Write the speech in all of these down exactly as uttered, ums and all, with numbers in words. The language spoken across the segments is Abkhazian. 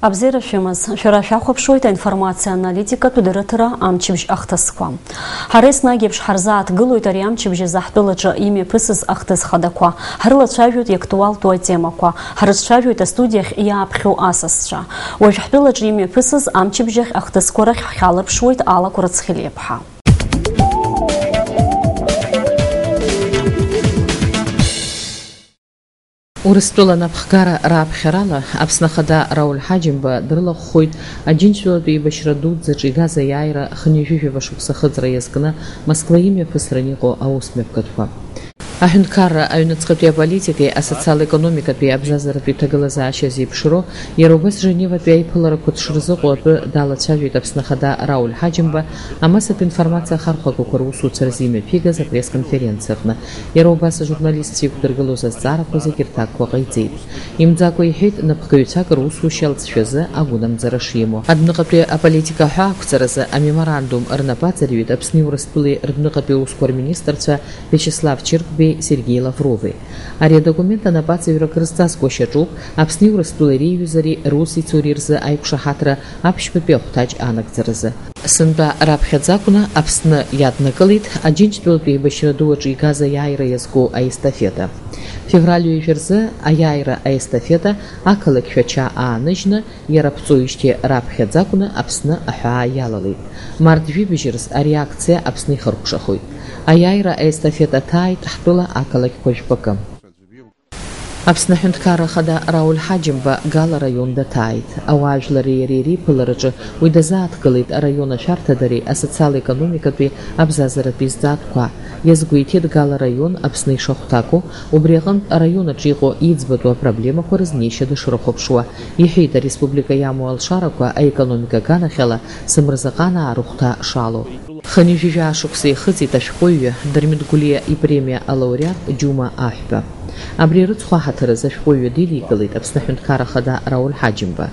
Абзиара шәымаз, шәара шәахәаԥшуеит аинформациа аналитикатә дырраҭара амчыбжь ахҭысқәа. Ҳара еснагь еиԥш ҳарзааҭгылоит ари амчыбжь азы ҳтәылаҿы имҩаԥысыз ахҭыс хадақәа, ҳрылацәажәоит иактуалтәу атемақәа, ҳрыҿцәажәоит астудиахь иааԥхьоу асасцәа. Уажә ҳтәылаҿы имҩаԥысыз амчыбжьахь ахҭысқәа рахь ҳхьалаԥшуеит Алакә Рыцхелиаԥҳа. Урыстәыла анапхгара рааԥхьарала Аԥсны Ахада Рауль Ҳаџьымба дрылахәхоит Аџьынџьтәылатәи еибашьра дуӡӡаҿы игаз аиааира хынҩажәижәаба шықәса ахыҵра иазкны Москва имҩаԥысран иҟоу аусмҩаԥгатәқәа. Аҳәынҭқарра аҩныҵҟатәи аполитикеи асоциал-економикатәи абзазаратәи ҭагылазаашьа зеиԥшроу, иара убас Женеватәи аиԥыларақәа дшырзыҟоу атәы далацәажәеит Аԥсны Ахада Рауль Ҳаџьымба, амасатә информациа ахархәагақәа русуцәа рзы имҩаԥигаз апресс-конференциаҟны. Иара убас ажурналистцәа иқәдыргылоз азҵаарақәа зегьы рҭакқәа ҟаиҵеит. Имӡакәа иҳәеит, напхгаҩцәак русушьа алҵшәазы агәынамӡара шимоу. Адәныҟатәи аполитика аҳәаақәҵаразы амеморандум рнапы аҵарҩит Аԥсни Урыстәылеи рдәныҟатәи аусқәа рминистрцәа Виачеслав Чыркбеи Сергеи Лаврови. Ари адокумент анапаҵаҩрак рызҵазкуа шьаҿуп Аԥсни Урыстәылеи реиҩызареи рус ицури рзы аиқәшаҳаҭра аԥшьбатәи ахәҭаҷ анагӡаразы. Сынтәа раԥхьаӡа акәны Аԥсны иаднакылеит Аџьынџьтәылатәи еибашьра ду аҿы игаз аиааира иазку аестафета. Февраль ҩажәа рзы аиааира аестафета ақалақь Шәача ааныжьны, иара ԥҵәоижьҭеи раԥхьаӡа акәны Аԥсны аҳәаа иалалеит. Март жәибжь рзы ари акциа Аԥсны ихыркәшахоит. Аиааира аестафета ҭааит ҳтәыла ақалақьқәа жәпакы. Аԥсны Аҳәынҭқарра Ахада Рауль Ҳаџьымба Гала араион даҭааит. Ауаажәлари иареи реиԥылараҿы уи дазааҭгылеит араион ашәарҭадареи асоциал-економикатәи абзазаратәи зҵаатәқәа. Иазгәеиҭеит Гала араион Аԥсны ишахәҭаку, убри аҟынтә араион аҿы иҟоу иӡбатәу апроблемақәа рызнеишьа дышрыхәаԥшуа. Иҳәеит, ареспублика иамоу алшарақәа аекономика аганахьала зымырзаҟанаа рыхәҭа шалоу. Хынҩажәижәаа шықәса ихыҵит ашәҟәыҩҩы, Дырмит Гәлиа ипремиа алауреат Џьума Аҳәба. Абри арыцхә аҳаҭыр азы ашәҟәыҩҩы дидикылеит Аԥсны Аҳәынҭқарра Ахада Рауль Ҳаџьымба.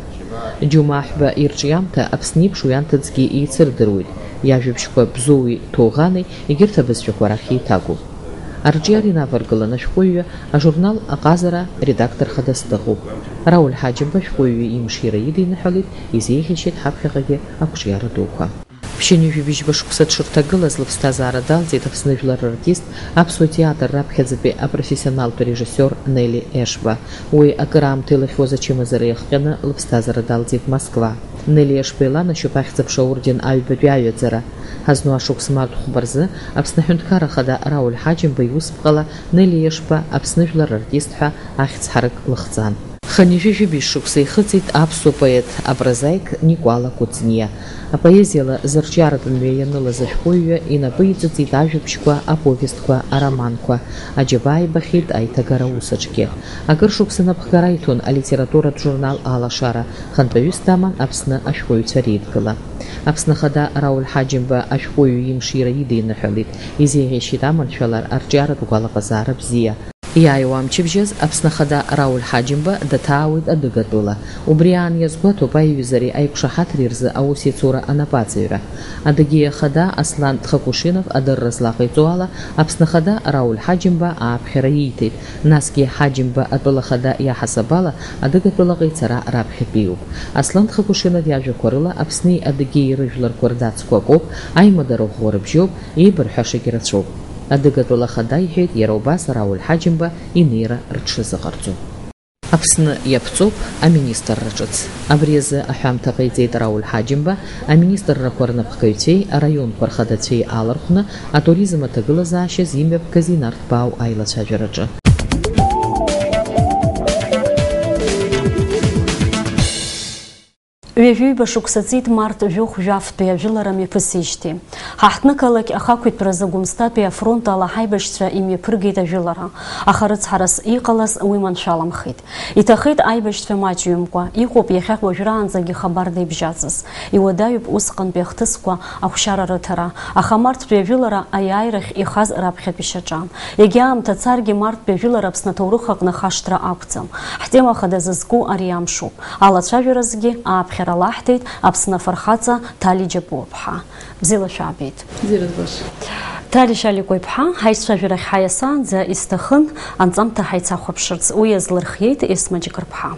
Џьума Аҳәба ирҿиамҭа Аԥсны еиԥш уи анҭыҵгьы еицырдыруеит, иажәабжьқәа Бзоуи Ҭоуӷани егьырҭ абызшәақәа рахь еиҭагоуп. Арҿиара инаваргылан ашәҟәыҩҩы ажурнал Аҟазара редактор хадас дыҟоуп. Рауль Ҳаџьымба ашәҟәыҩҩы имшира идиныҳәалеит, изеиӷьасшьеит ҳаԥхьаҟагьы ақәҿиара дуқәа. Ԥшьынҩажәи быжьба шықәса дшырҭагылаз лыԥсҭазаара далҵит Аԥсны жәлар рартист, аԥсуа театр раԥхьаӡатәи апрофессионалтә режиссиор Нели Ешба. Уи акыраамҭа илыхьуаз ачымазара иахҟьаны лыԥсҭазаара далҵит Москва. Нели Ешба иланашьоуп Ахьӡ-аԥша аорден аҩбатәи аҩаӡара. Ҳазну ашықәс март хәба рзы Аԥсны Аҳәынҭқарра Ахада Рауль Ҳаџьымба иусԥҟала Нели Ешба Аԥсны жәлар рартист ҳәа ахьӡ ҳарак лыхҵан. Хынҩажәи жәибжь шықәса ихыҵит аԥсуа поет, апрозаик Никәала Кәыҵниа. Апоезиала зырҿиаратә мҩа ианылаз ашәҟәыҩҩы инапы иҵыҵит ажәабжьқәа, аповестқәа, ароманқәа. Аџьабаа ибахьеит аиҭагара аус аҿгьы. Акыр шықәса напхгара иҭон алитературатә журнал Алашара, хантәаҩыс даман Аԥсны ашәҟәыҩҩцәа реидгыла. Аԥсны Ахада Рауль Ҳаџьымба ашәҟәыҩҩы имшира идиныҳәалеит, изеиӷьасшьеит аманшәалар арҿиаратә гәалаҟазаара бзиа. Иааиуа амчыбжьаз Аԥсны Ахада Рауль Ҳаџьымба даҭаауеит Адыгатәыла. Убри аан иазгәаҭоуп аиҩызареи аиқәшаҳаҭреи рзы аусеицура анапаҵаҩра. Адыгеи Ахада Аслан Тхакәышинов адырра злаҟаиҵо ала, Аԥсны Ахада Рауль Ҳаџьымба ааԥхьара ииҭеит, насгьы Ҳаџьымба атәыла ахада иаҳасаб ала Адыгатәылаҟа ицара раԥхьатәиуп. Аслан Тхакәышинов иажәақәа рыла, Аԥсни Адыгеи рыжәларқәа рдацқәа акоуп, аимадара ӷәӷәа рыбжьоуп, еибырҳәашагьы рацәоуп. Адыгатәыла ахада иҳәеит иара убас Рауль Ҳаџьымба инеира рыҽшазыҟарҵо. Аԥсны иаԥҵоуп аминистрра ҿыц. Абри азы аҳәамҭа ҟаиҵеит Рауль Ҳаџьымба аминистррақәа рнапхгаҩцәеи араионқәа рхадацәеи алархәны атуризм аҭагылазаашьаз имҩаԥгаз инарҭбаау аилацәажәараҿы. Ҩажәиба шықәса ҵит март жәохә жәафтәи ажәылара мҩаԥысижьҭеи. Ҳаҳҭнықалақь ахақәиҭтәразы Гәымсҭатәи афронт ала ҳаибашьцәа имҩаԥыргеит ажәылара, аха рыцҳарас иҟалаз уи маншәаламхеит. Иҭахеит аибашьцәа маҷҩымкәа, иҟоуп иахьа уажәраанӡагьы хабарда ибжьаӡыз. Иуадаҩуп усҟантәи ахҭысқәа ахәшьара рыҭара, аха марттәи ажәылара аиааирахь ихаз раԥхьатәи шьаҿа. Егьа аамҭа царгьы марттәи ажәылара Аԥсны аҭоурых аҟны хашҭра ақәӡам. Ҳтема хада зызку ари амшоуп. Алацәажәаразгьы ааԥхьара лаҳҭеит Аԥсны афырхаҵа Ҭали Џьапуаԥҳа. Бзиала шәаабеит. Бзиара збаша. Ҭали Шьаликәа иԥҳа, ҳаицәажәарахь ҳаиасаанӡа исҭахын анҵамҭа ҳаицахәаԥшырц, уи азлырхиеит Есма Џьыкырԥҳа.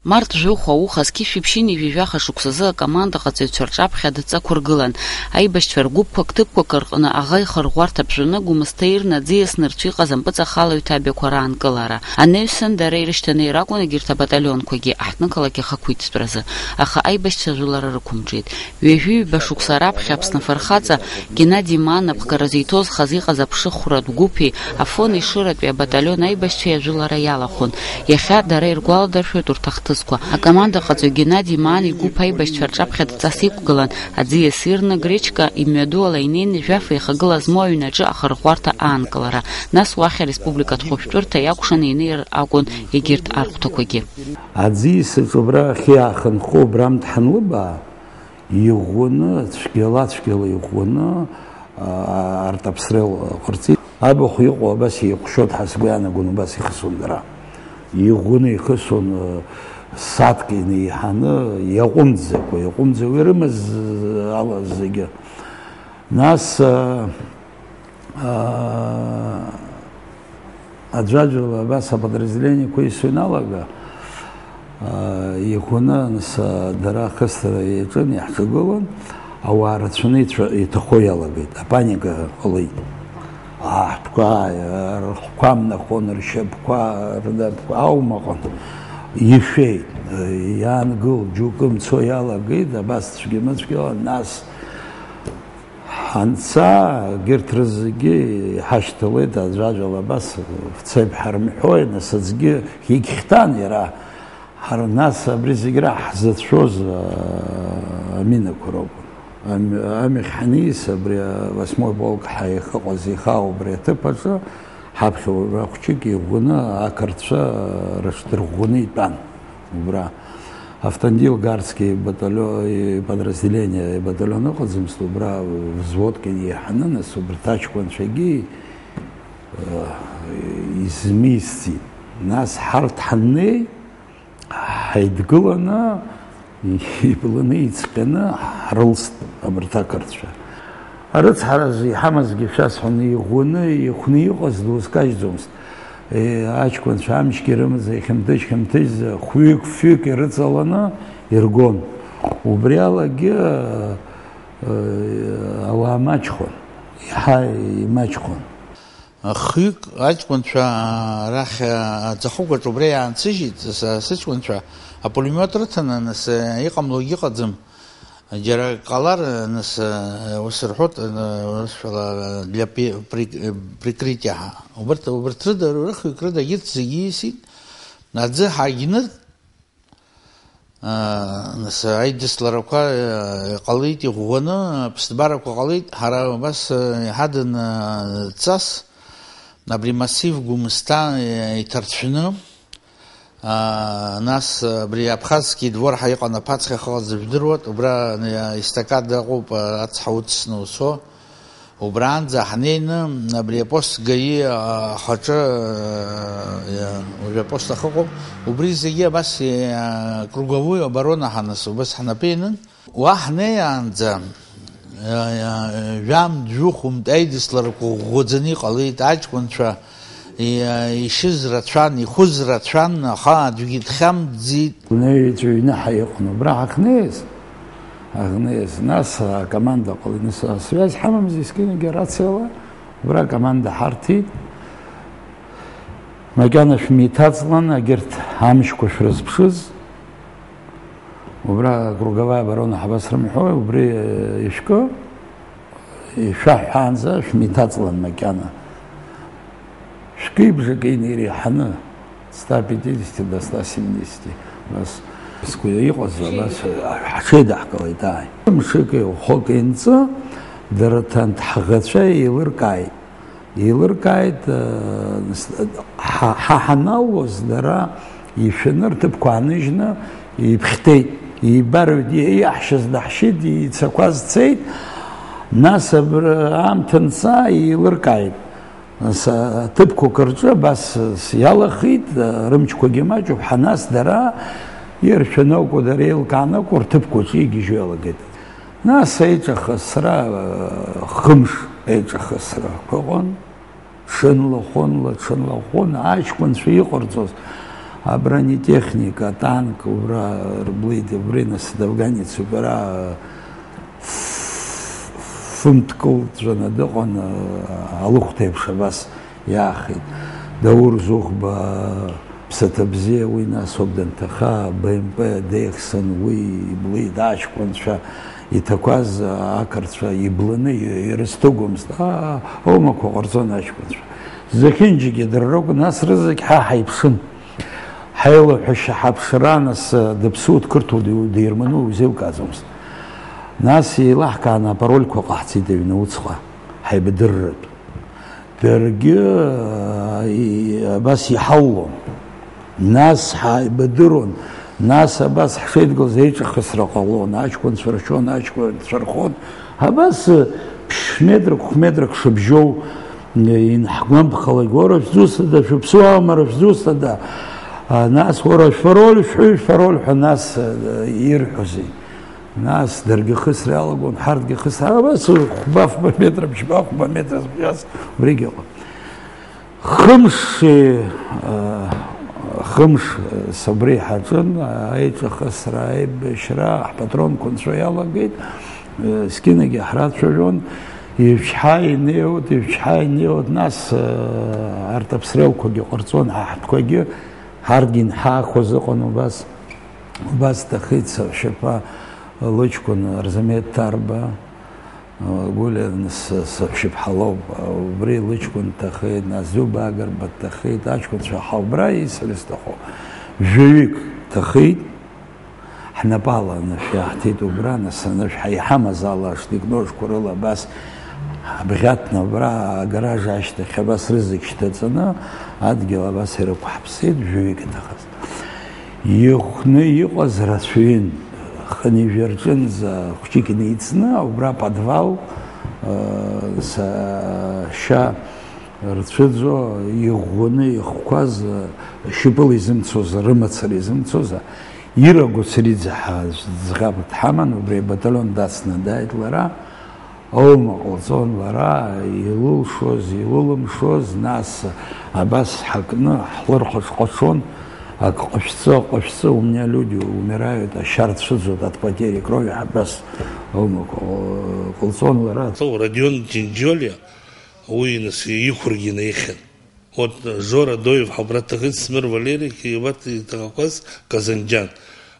Март жәохә ауха зқьышәи ԥшьынҩажәи жәаха шықәсазы акомандаҟаҵаҩцәа рҿаԥхьа дҵақәыргылан. Аибашьцәа ргәыԥқәа қҭыԥқәак рҟны аӷа ихырӷәӷәарҭа ԥжәаны Гәымсҭа Ирна аӡиас нырцә иҟаз ампыҵахалаҩ ҭабиақәа раанкылара. Анаҩсан дара ирышьҭанеир акәын егьырҭ абаталионқәагьы аҳҭнықалақь ахақәиҭтәразы, аха аибашьцәа ажәылара рықәымҿиеит. Ҩажәи ҩба шықәса раԥхьа Аԥсны афырхаҵа Геннади Маан аԥхгара зиҭозхаз иҟаз аԥшыхәратә гәыԥи Афон Ешыратәи абаталион аибашьцәеи ажәылара иалахәын. Иахьа дара иргәаладыршәоит урҭ ахҭысқәа. Акомандаҟаҵаҩ Геннади Маан игәыԥ аибашьцәа рҿаԥхьа дҵас иқәгылан, аӡиас Ирна Гречка имҩаду ала инеины жәаф еихагыла змоу аҩнаҿы ахырӷәӷәарҭа аанкылара, нас уахь ареспубликатә хәышәтәырҭа иакәшаны инеир акәын егьырҭ архәҭақәагьы. Аӡиас аҿы убра ахьы аахынҳәхо убрамҭ ҳанлыбаа, иӷәӷәаны, цәгьала-цәгьала иӷәӷәаны, аа, арҭ аԥсреил ҟарҵеит. Абахә иҟоу абас еиҟәшоит ҳәа сгәы иаанагон, убас ихысуан дара. Иӷәӷәаны ихысуан, аа, сааҭк инеиҳаны, иаҟәымҵӡакәа, иаҟәымҵӡакәа ирымаз ала зегьы. Нас, аа, Аа, аӡәаӡәала абас аподразделениеқәа исыҩналага, аа, ихәаны анс, дара ахысра иаҿын, иаҳҿагылон, ауаа рацәаны ицәа-, иҭахо иалагеит, апаника ҟалеит. Аа, ҳтәқәа, рхқәа мнахон, ршьапқәа, рнапқәа, аума ҟан. Ишәеит, иаангыл, џьоукы мцо иалагеит, абас цәгьа-мыцәгьала, нас Ҳанца, егьырҭ рызегьы иҳашьҭалеит, аӡәаӡәала абас, фцеиԥ ҳарымҳәои, нас аӡәгьы егьхьҭан иара. Ҳара нас абри зегь раҳ ҳзыцәшәоз, а, аминақәа роуп. Ам-, амҩахь ҳаниас, абри, а, восьмой полк ҳа иахьыҟаз ихаау убри аҭыԥ аҿы, ҳаԥхьа ура хәҷык иӷәӷәаны ақырҭцәа рыҽдырӷәӷәаны итәан. Убра Автандил Гарский ибаталио-, иподразделение, ибаталион ыҟаӡамызт, убра взводк инеиҳаны, нас убарҭ аҷкәынцәагьы, э, измисит. Нас ҳарҭ ҳаннеи, ҳаидгыланы, ибланы, иҵҟьаны ҳрылст абарҭ ақырҭцәа. Арыцҳаразы иҳамазгьы шәасҳәаны, иӷәӷәаны, ихәны иҟаз дузкажьӡомызт. Е, аҷкәынцәа амчгьы рымаза, ихьымҭыжь-хьымҭыжьӡа, хәҩык-фҩык ирыҵаланы иргон. Убри алагьы, э, ауаа маҷхон, иаҳа имаҷхон. Хҩык аҷкәынцәа арахь, аӡахыгәаҿ убра иаансыжьит, са, сыҷкәынцәа апулемиот рыҭаны, нас, иҟамлогьы ыҟаӡам. Џьара ак ҟалар, нас, ус рҳәоит, ус шәала для пи-, при-, прикрытия ҳәа. Убарҭ, убарҭ рыда, рыхҩык рыда егьырҭ зегьы ииасит. Аӡы ҳагьнырт, нас аидысларақәа, ҟалеит, иӷәӷәаны, аԥсҭбарақәа ҟалеит. Ҳара убас, иҳадын, цас, абри массив Гәымсҭа, иҭарцәны, Аа, нас, абри Абхазский двор ҳәа иҟан, аԥацха иахьыҟаз жәдыруеит, убра, а, эстакада ыҟоуп, а, ацҳа уҵсны уцо. Убраанӡа ҳнеины, абри апост ГАИ, а, ахаҿы, а, уажәы апост ахы ыҟоуп, убри зегьы абас, а, круговую оборона ҳаныс, убас ҳнапы ианын. Уа ҳнеиаанӡа, жәамҭ, жәохәымҭ аидысларақәа ӷәӷәаӡаны иҟалеит, аҷкәынцәа ишьыз рацәан, ихәыз рацәан, аха аӡәгьы дхьамҵӡеит. Дунеи ҵәҩны ҳаиҟәын, убра ҳахьнеиз, ҳахьнеиз, нас акоманда ҟалеит, нас асвиазь ҳамамзи, скинагьы арациала, убра акоманда ҳарҭеит. Макьана шәмиҭаҵлан, егьырҭ амшьқәа шәрызԥшыз. Убра круговая оборона ҳабасрымҳәои, убри, э, ишәкы, ишәаҳәаанӡа шәмиҭаҵлан макьана. Шәкы ибжакы инеиреиҳаны, ста пятидесяти до ста семидесяти, абас, сгәы иҟаз, абас, э, ҳҽеидаҳкылеит, ааи. Мшыки хәыки нҵы, дара ҭанҭ ҳаӷацәа еилыркааит. Еилыркааит, э, ҳа, ҳа ҳаналуаз, дара ишәаны рҭыԥқәа ааныжьны иԥхьҭеит, еибарыҩт, иаҳшьыз даҳшьит, ицақәаз цеит, нас абра аамҭа анца еилыркааит. Нас аҭыԥқәак рҿы абас иалахеит, рымчқәагьы маҷуп, ҳа нас дара иршәаны акәу, дара еилкааны акәу, рҭыԥқәа рҿы игьежьуа иалагеит. Нас аиҿахысра, хымш аиҿахысрақәа ыҟан, ҽынла, хәынла, ҽынла, хәын, аҷкәынцәа иҟарҵоз, Абронетехника, атанк, убра рблит, убри нас афганецуп, ара фымҭ кылҵәаны дыҟан, алыхәҭеиԥш абас иаахеит. Даур Зухба, ԥсаҭа бзиа, уи нас ауп данҭаха, Б М П деихсын, уи иблит, аҷкәынцәа иҭақәаз ақырҭцәа ибланы ирызҭыгомызт. Аа, аумақәа ҟарҵон аҷкәынцәа. Зехьынџьагьы дара ракәын, нас рызегь ҳа ҳаиԥшын. Ҳаилаҳәашьа, ҳаԥшра, нас, дыԥсу дқырҭуа ди-, дирману узеилкааӡомызт. Нас еилаҳкааны апарольқәа ҟаҳҵеит аҩны уцҟа, ҳаибадырратә. Даргьы, а, и-, абас иҳаулон. Нас ҳаибадыруан. Нас абас ҳшеидгылаз еиҿахысра ҟалон. Аҷкәынцәа ршьон, аҷкәынцәа рхон. Абас, ԥшь метрак, хә метрак шыбжьоу, инҳгәамԥхалак, уара шәзусҭада, шәыԥсуама, шәзусҭада? А, нас уара шәфароль шәҳәои, шәфароль ҳәа нас, а, ирҳәозеи? Нас даргьы хысра иалагон, ҳарҭгьы хысра, абас хәба-фба метра, ԥшьба-хәба метра збжьаз убригь ыҟан. Хымш, э, хымш, э, собри ҳаҿын, аиҿахысра, аибашьра, ҳпатронқәа нцәа иалагеит, э, зқьынагьы ҳрацәажәон, ишәҳәа инеиуеит, ишәҳәа инеиуеит, нас, э, арҭ аԥсреилқәагьы ҟарҵон, ҳа ҳтәқәагьы, ҳарҭгьы инҳаақәоз ыҟан убас. Убас дҭахеит сашьапа лыҷкәын Арзамеҭ Ҭарба, Гулиа, с-, сашьапҳа лоуп. Убри лыҷкәын дҭахеит, нас Зиуба Агрба дҭахеит, аҷкәынцәа ҳа убра исҳәар сҭаху. Жәаҩык дҭахеит, ҳнапала анышә иаҳҭеит убра, нас анышә ҳа иҳамаз ала, штык-ножқәа рыла абас ҳабӷьаҭны абра агараж ашьҭахь абас рызегь шьҭаҵаны, адгьыл абас ирықәҳаԥсеит, жәаҩык иҭахаз. Ихәны иҟаз рацәаҩын, хынҩажәа рҿынӡа хәҷык инеицны, убра подвал, э, сашьа рцәыӡо, иӷәӷәаны ихқәаз, э, шьапыла изымцоз, рымацара изымцоз, Ира Гәыцриӡе ҳәа ӡӷаб дҳаман, убри абаталион дацны дааит лара. Аума ҟалҵон лара, илылшоз, илылымшоз, нас абас ҳакны ҳлырхәаҽхәаҽуан, ак ҟашәҵы, ак ҟашәҵы, у меня люди умирают, ашьа рцәыӡуеит, от потери крови, абас аума ҟа-, ҟалҵон лара. Родион Џьынџьолиа, уи нас иқәыргьы наихьан. Вот Жора Доев ҳәа убра дҭахеит, Смыр Валери, убарҭ иҭахақәаз Казанџьан.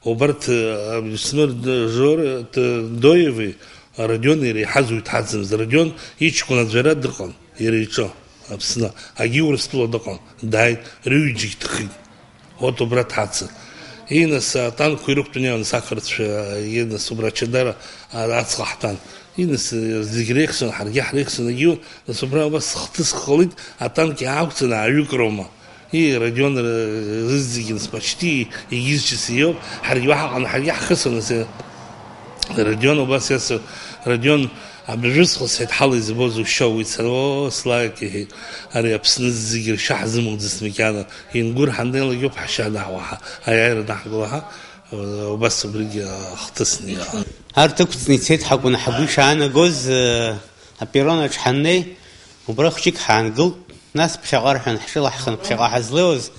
Убарҭ, э, Смыр Д-, Жора Д-, Доеви Родиони иреиҳаз уаҩ дҳацымызт. Родион иҷкәын аӡәыр дыҟан, иара иҿы, Аԥсны. Агьи Урыстәыла дыҟан, дааит, рҩыџьегь дҭахеит. Вот убра дҳацын. Инас атанкқәа ирықәтәаны иааныс ақырҭцәа, инас убра ачадара, а, аҵҟа ҳтәан. Инас, э, зегь реихсуан, ҳаргьы ҳреихсуан, егьиу, нас убра убас хҭыск ҟалеит, атанк иаақәҵаны ааҩык роума. И, Родион, э, рызегь нас почти егьизшьас иоуп, ҳаргьы уаҳа ҟаны, ҳаргьы ҳхысуан, нас, э, Родион убас иасҳәон, Родион, абыржәы схы сҳәеит, ҳала избоз ушьа уицар, оо, Славик, иҳәеит, ари Аԥсны зегь ршьа ҳзымылӡыц макьана, ингәыр ҳаннеилак иоуп ҳшьа анаҳуа, ҳа, аиааира анаҳгыло, ҳа, э, убас убригьы ахҭысны иҟан. Арҭ ықәҵны ицеит ҳакәын ҳгәы ишаанагоз, э, аперрон аҿы ҳаннеи, убра хәҷык ҳаангылт, нас ԥхьаҟа рҳәан ҳҿылаҳхан, ԥхьаҟа ҳазлеиуаз,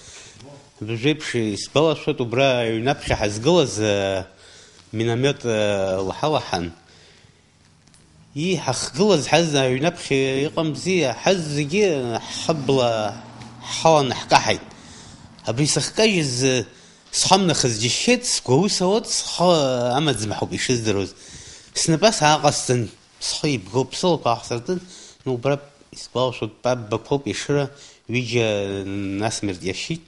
абыржәеиԥш исгәалашәоит, убра аҩнаԥхьа ҳазгылаз, э, миномет, э, лаҳалаҳан. Ии, ҳахгылаз ҳаз аҩнаԥхьа иҟамзи, ҳаз зегьы ҳхыбла ҳхаланы ҳкаҳаит. Абри сахькажьыз, э, схамнахыз џьысшьеит, сгәаус ауеит, схы амаӡам ҳәоуп ишыздыруаз. Снапы сааҟасҵан, схы ибгоуп, сылақәа аахсыртын, ну, убра исгәалашәоит, папбақәоуп Ешыра, ҩыџьа насмерть иашьит.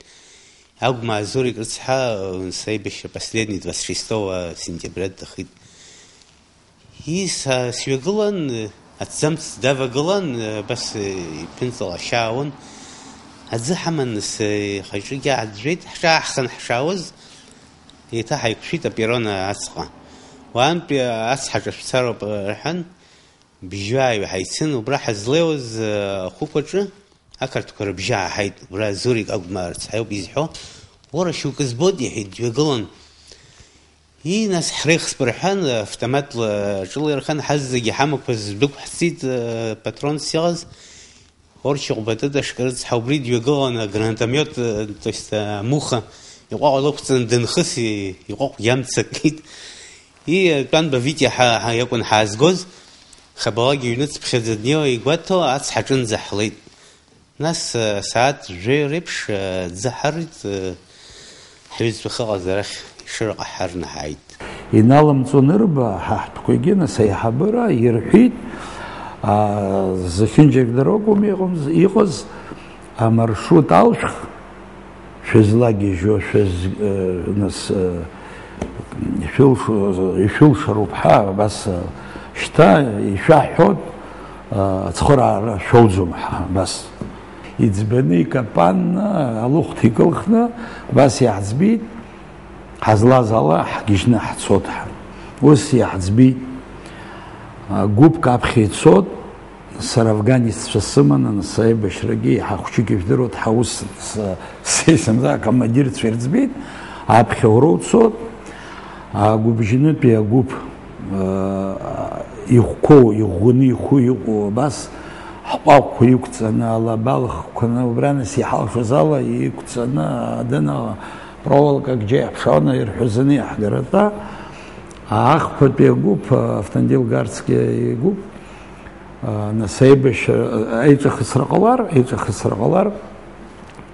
Агәмаа Зурик рыцҳа, э, саибашьра последний двадцать шестого сентября дҭахеит. Ии, са сҩагылан, э, аҭӡамц давагылан, э, абас, э, иԥынҵала ашьа аауан. Аӡы ҳаман, нас, э, ихаҿыгьы ааӡәӡәеит, ҳҿааҳхан ҳшаауаз, еиҭа ҳаиқәшәеит аперрон аҵҟа. Уаантәи ацҳаҿы шәцароуп, э, рҳәан, бжьҩааҩ ҳаицын, убра ҳазлеиуаз, э, ахәықәаҿы ақырҭқәа рыбжьы ааҳаит, убра Зурик Агәмаа рыцҳа иоуп изҳәо, уара шьоукы збоит, иҳәеит, дҩагылан. Ии, нас ҳреихсп рҳәан, автоматла ҿылаирхан, ҳазегьы ҳамақәа здәықәҳҵеит, э, патронс иҟаз. Орчыҟәба Тытышк рыцҳа убри дҩагылан, агранатомиот, э, то есть, э, амуха Иҟәаҟәа лықәҵаны дынхыс, и-, иҟәаҟәгьы амца акит. И-, Тәанба Витиа ҳа, ҳа иакәын ҳаазгоз, хабалагьы ҩнуцԥхьаӡа днеиуа игәаҭо ацҳа аҿынӡа ҳлеит. Нас, э, асааҭ жәаҩа реиԥш, э, аӡы ҳарит, э, ҳҩызцәа хыҟаз арахь ишыраҟа ҳарны ҳааит. Иналымҵуа анырба, ҳа ҳтәқәагьы, нас, аиҳабыра ирҳәит, а, зехьынџьарак дара ракәым иҟамз-, иҟаз, амаршрут алшәх, шәызлагьежьуа, шәыз-, э, нас, э, ишәылшо-, ишәылшароуп ҳәа, абас, э, шьҭа ишәаҳҳәоит, э, ацхыраара шәоуӡом ҳәа, абас. Иӡбаны икапанны, алыхәҭа икылхны, абас иаҳӡбеит, ҳазлаз ала ҳгьежьны ҳцот ҳәа. Ус иаҳӡбеит, э, гәыԥк аԥхьа ицот, Сара афганеццәа сыманы, нас аибашьрагьы иаҳа хәҷык ижәдыруа дҳаус-, с-, сеисымза акомандирцәа ирӡбеит, аԥхьа уроуцот, агәыбжьанытәи агәыԥ, э, ихәқәоу, иӷәӷәаны ихәы иҟоу абас, ҳҟәақәқәа иқәҵаны, алаба лхқәаны, убра нас иҳалшоз ала иқәҵаны, адын ала проволока акгьы иаҳԥшаауан, ирҳәазаны иаҳгаратәа, ахԥатәи агәыԥ, Автандил Гарцкиа игәыԥ, А, нас аибашьра, аиҿахысра ҟалар, аиҿахысра ҟалар,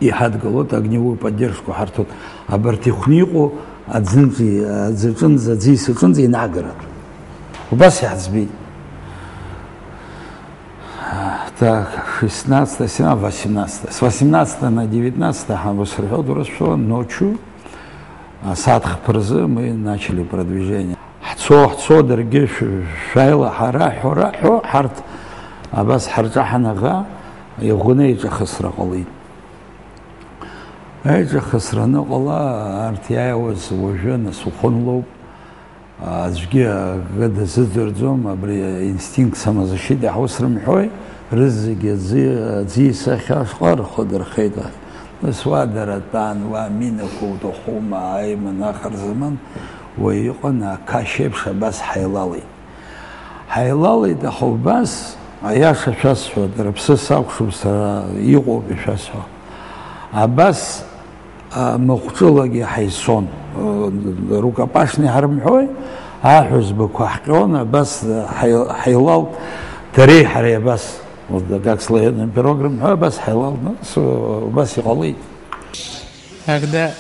иҳадгылоит огневую поддержку ҳарҭоит. Абарҭ ихәны иҟоу аӡынҵәи, аӡаҿынӡа, аӡиас аҿынӡа инагара. Убас иаҳӡбеит. Так, шестнадцатое, семнадцатое, восемнадцатое. С восемнадцатого на девятнадцатое ҳамбасырҳәо дурысшәала ночью. Асааҭ хԥа рзы мы начали продвижение. Ҳцо, ҳцо, даргьы шә-, шәааила ҳара ҳәо раҳәо, ҳарҭ абас ҳарҿаҳан аӷа, иӷәӷәаны еиҿахысра ҟалеит. Еиҿахысра аныҟала, арҭ иааиуаз уажәы нас ухәынлоуп. Аӡәгьы акы дазыӡырӡом, абри инстинкт самозащиты ҳаус рымҳәои, рызегьы аӡы, аӡы исахьа ашҟа рхы дырхеит. Нас уа дара тәан, уа минақәа уҭахума, ааиман, ахарзаман уаҩ иҟан, ақашь еиԥш абас ҳаилалеит. Ҳаилалеит, аха убас, аиаша шәасҳәоит, рыԥсы сакәшоуп сара, иҟоуп ишәасҳәо. Абас А, махәҿылагьы ҳаицон. Э, рукопашный ҳарымҳәои, аҳәызбақәа ҳҟьон, абас, э, ҳаи-, ҳаилалт, дареи ҳареи абас. Вот, как слоеный пирог рымҳәои, абас ҳаилалт, ну, с-, убас иҟалеит. Когда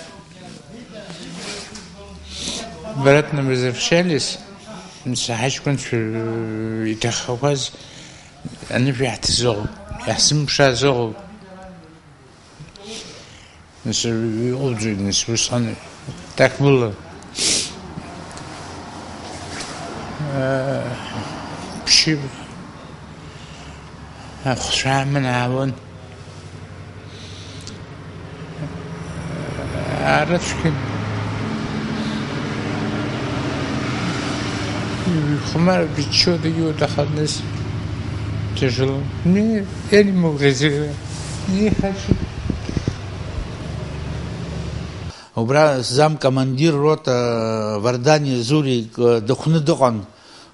обратно возвращались, ҳаҷкәынцәа, э, иҭахақәаз анышә иаҳҭаз ыҟоуп, иаҳзымԥшааз ыҟоуп. Нас иҟоуҵои, нас, усҟан так было. Э, ԥшьы ахәцәа аман аауан. Арацәгьан. Хәмарбиччо дагьуҭахадаз. Тяжело. Не, я не мог разыгрывать. Не хочу. Убра замкомандир рота Вардани Зурик, э, дыхәны дыҟан.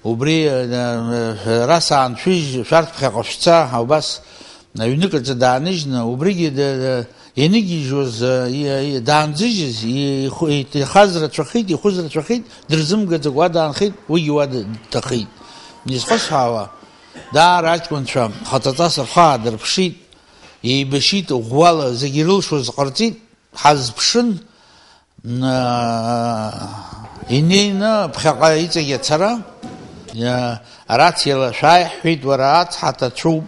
Убри, э, э, расаан шәыжь, шәарҭ ԥхьаҟа шәца, убас аҩнык аҿы дааныжьны, убригьы д-, д-, ианыгьежьуаз, э, и-, и-, даанӡыжьыз, и-, ихәы-, иҭ-, ихаз рацәахеит, ихәыз рацәахеит, дырзымгаӡакәа уа даанхеит, уигьы уа д-, дҭахеит. Изхысҳәаауа, даара аҷкәынцәа хаҵаҵас рхы аадырԥшит, еибашьит, ӷәӷәала зегьы ирылшоз ҟарҵеит, ҳазԥшын, н-, инеины ԥхьаҟа иҵегь ацара, иа-, арациала шәааи ҳҳәеит, уара ацҳа ҭацәуп,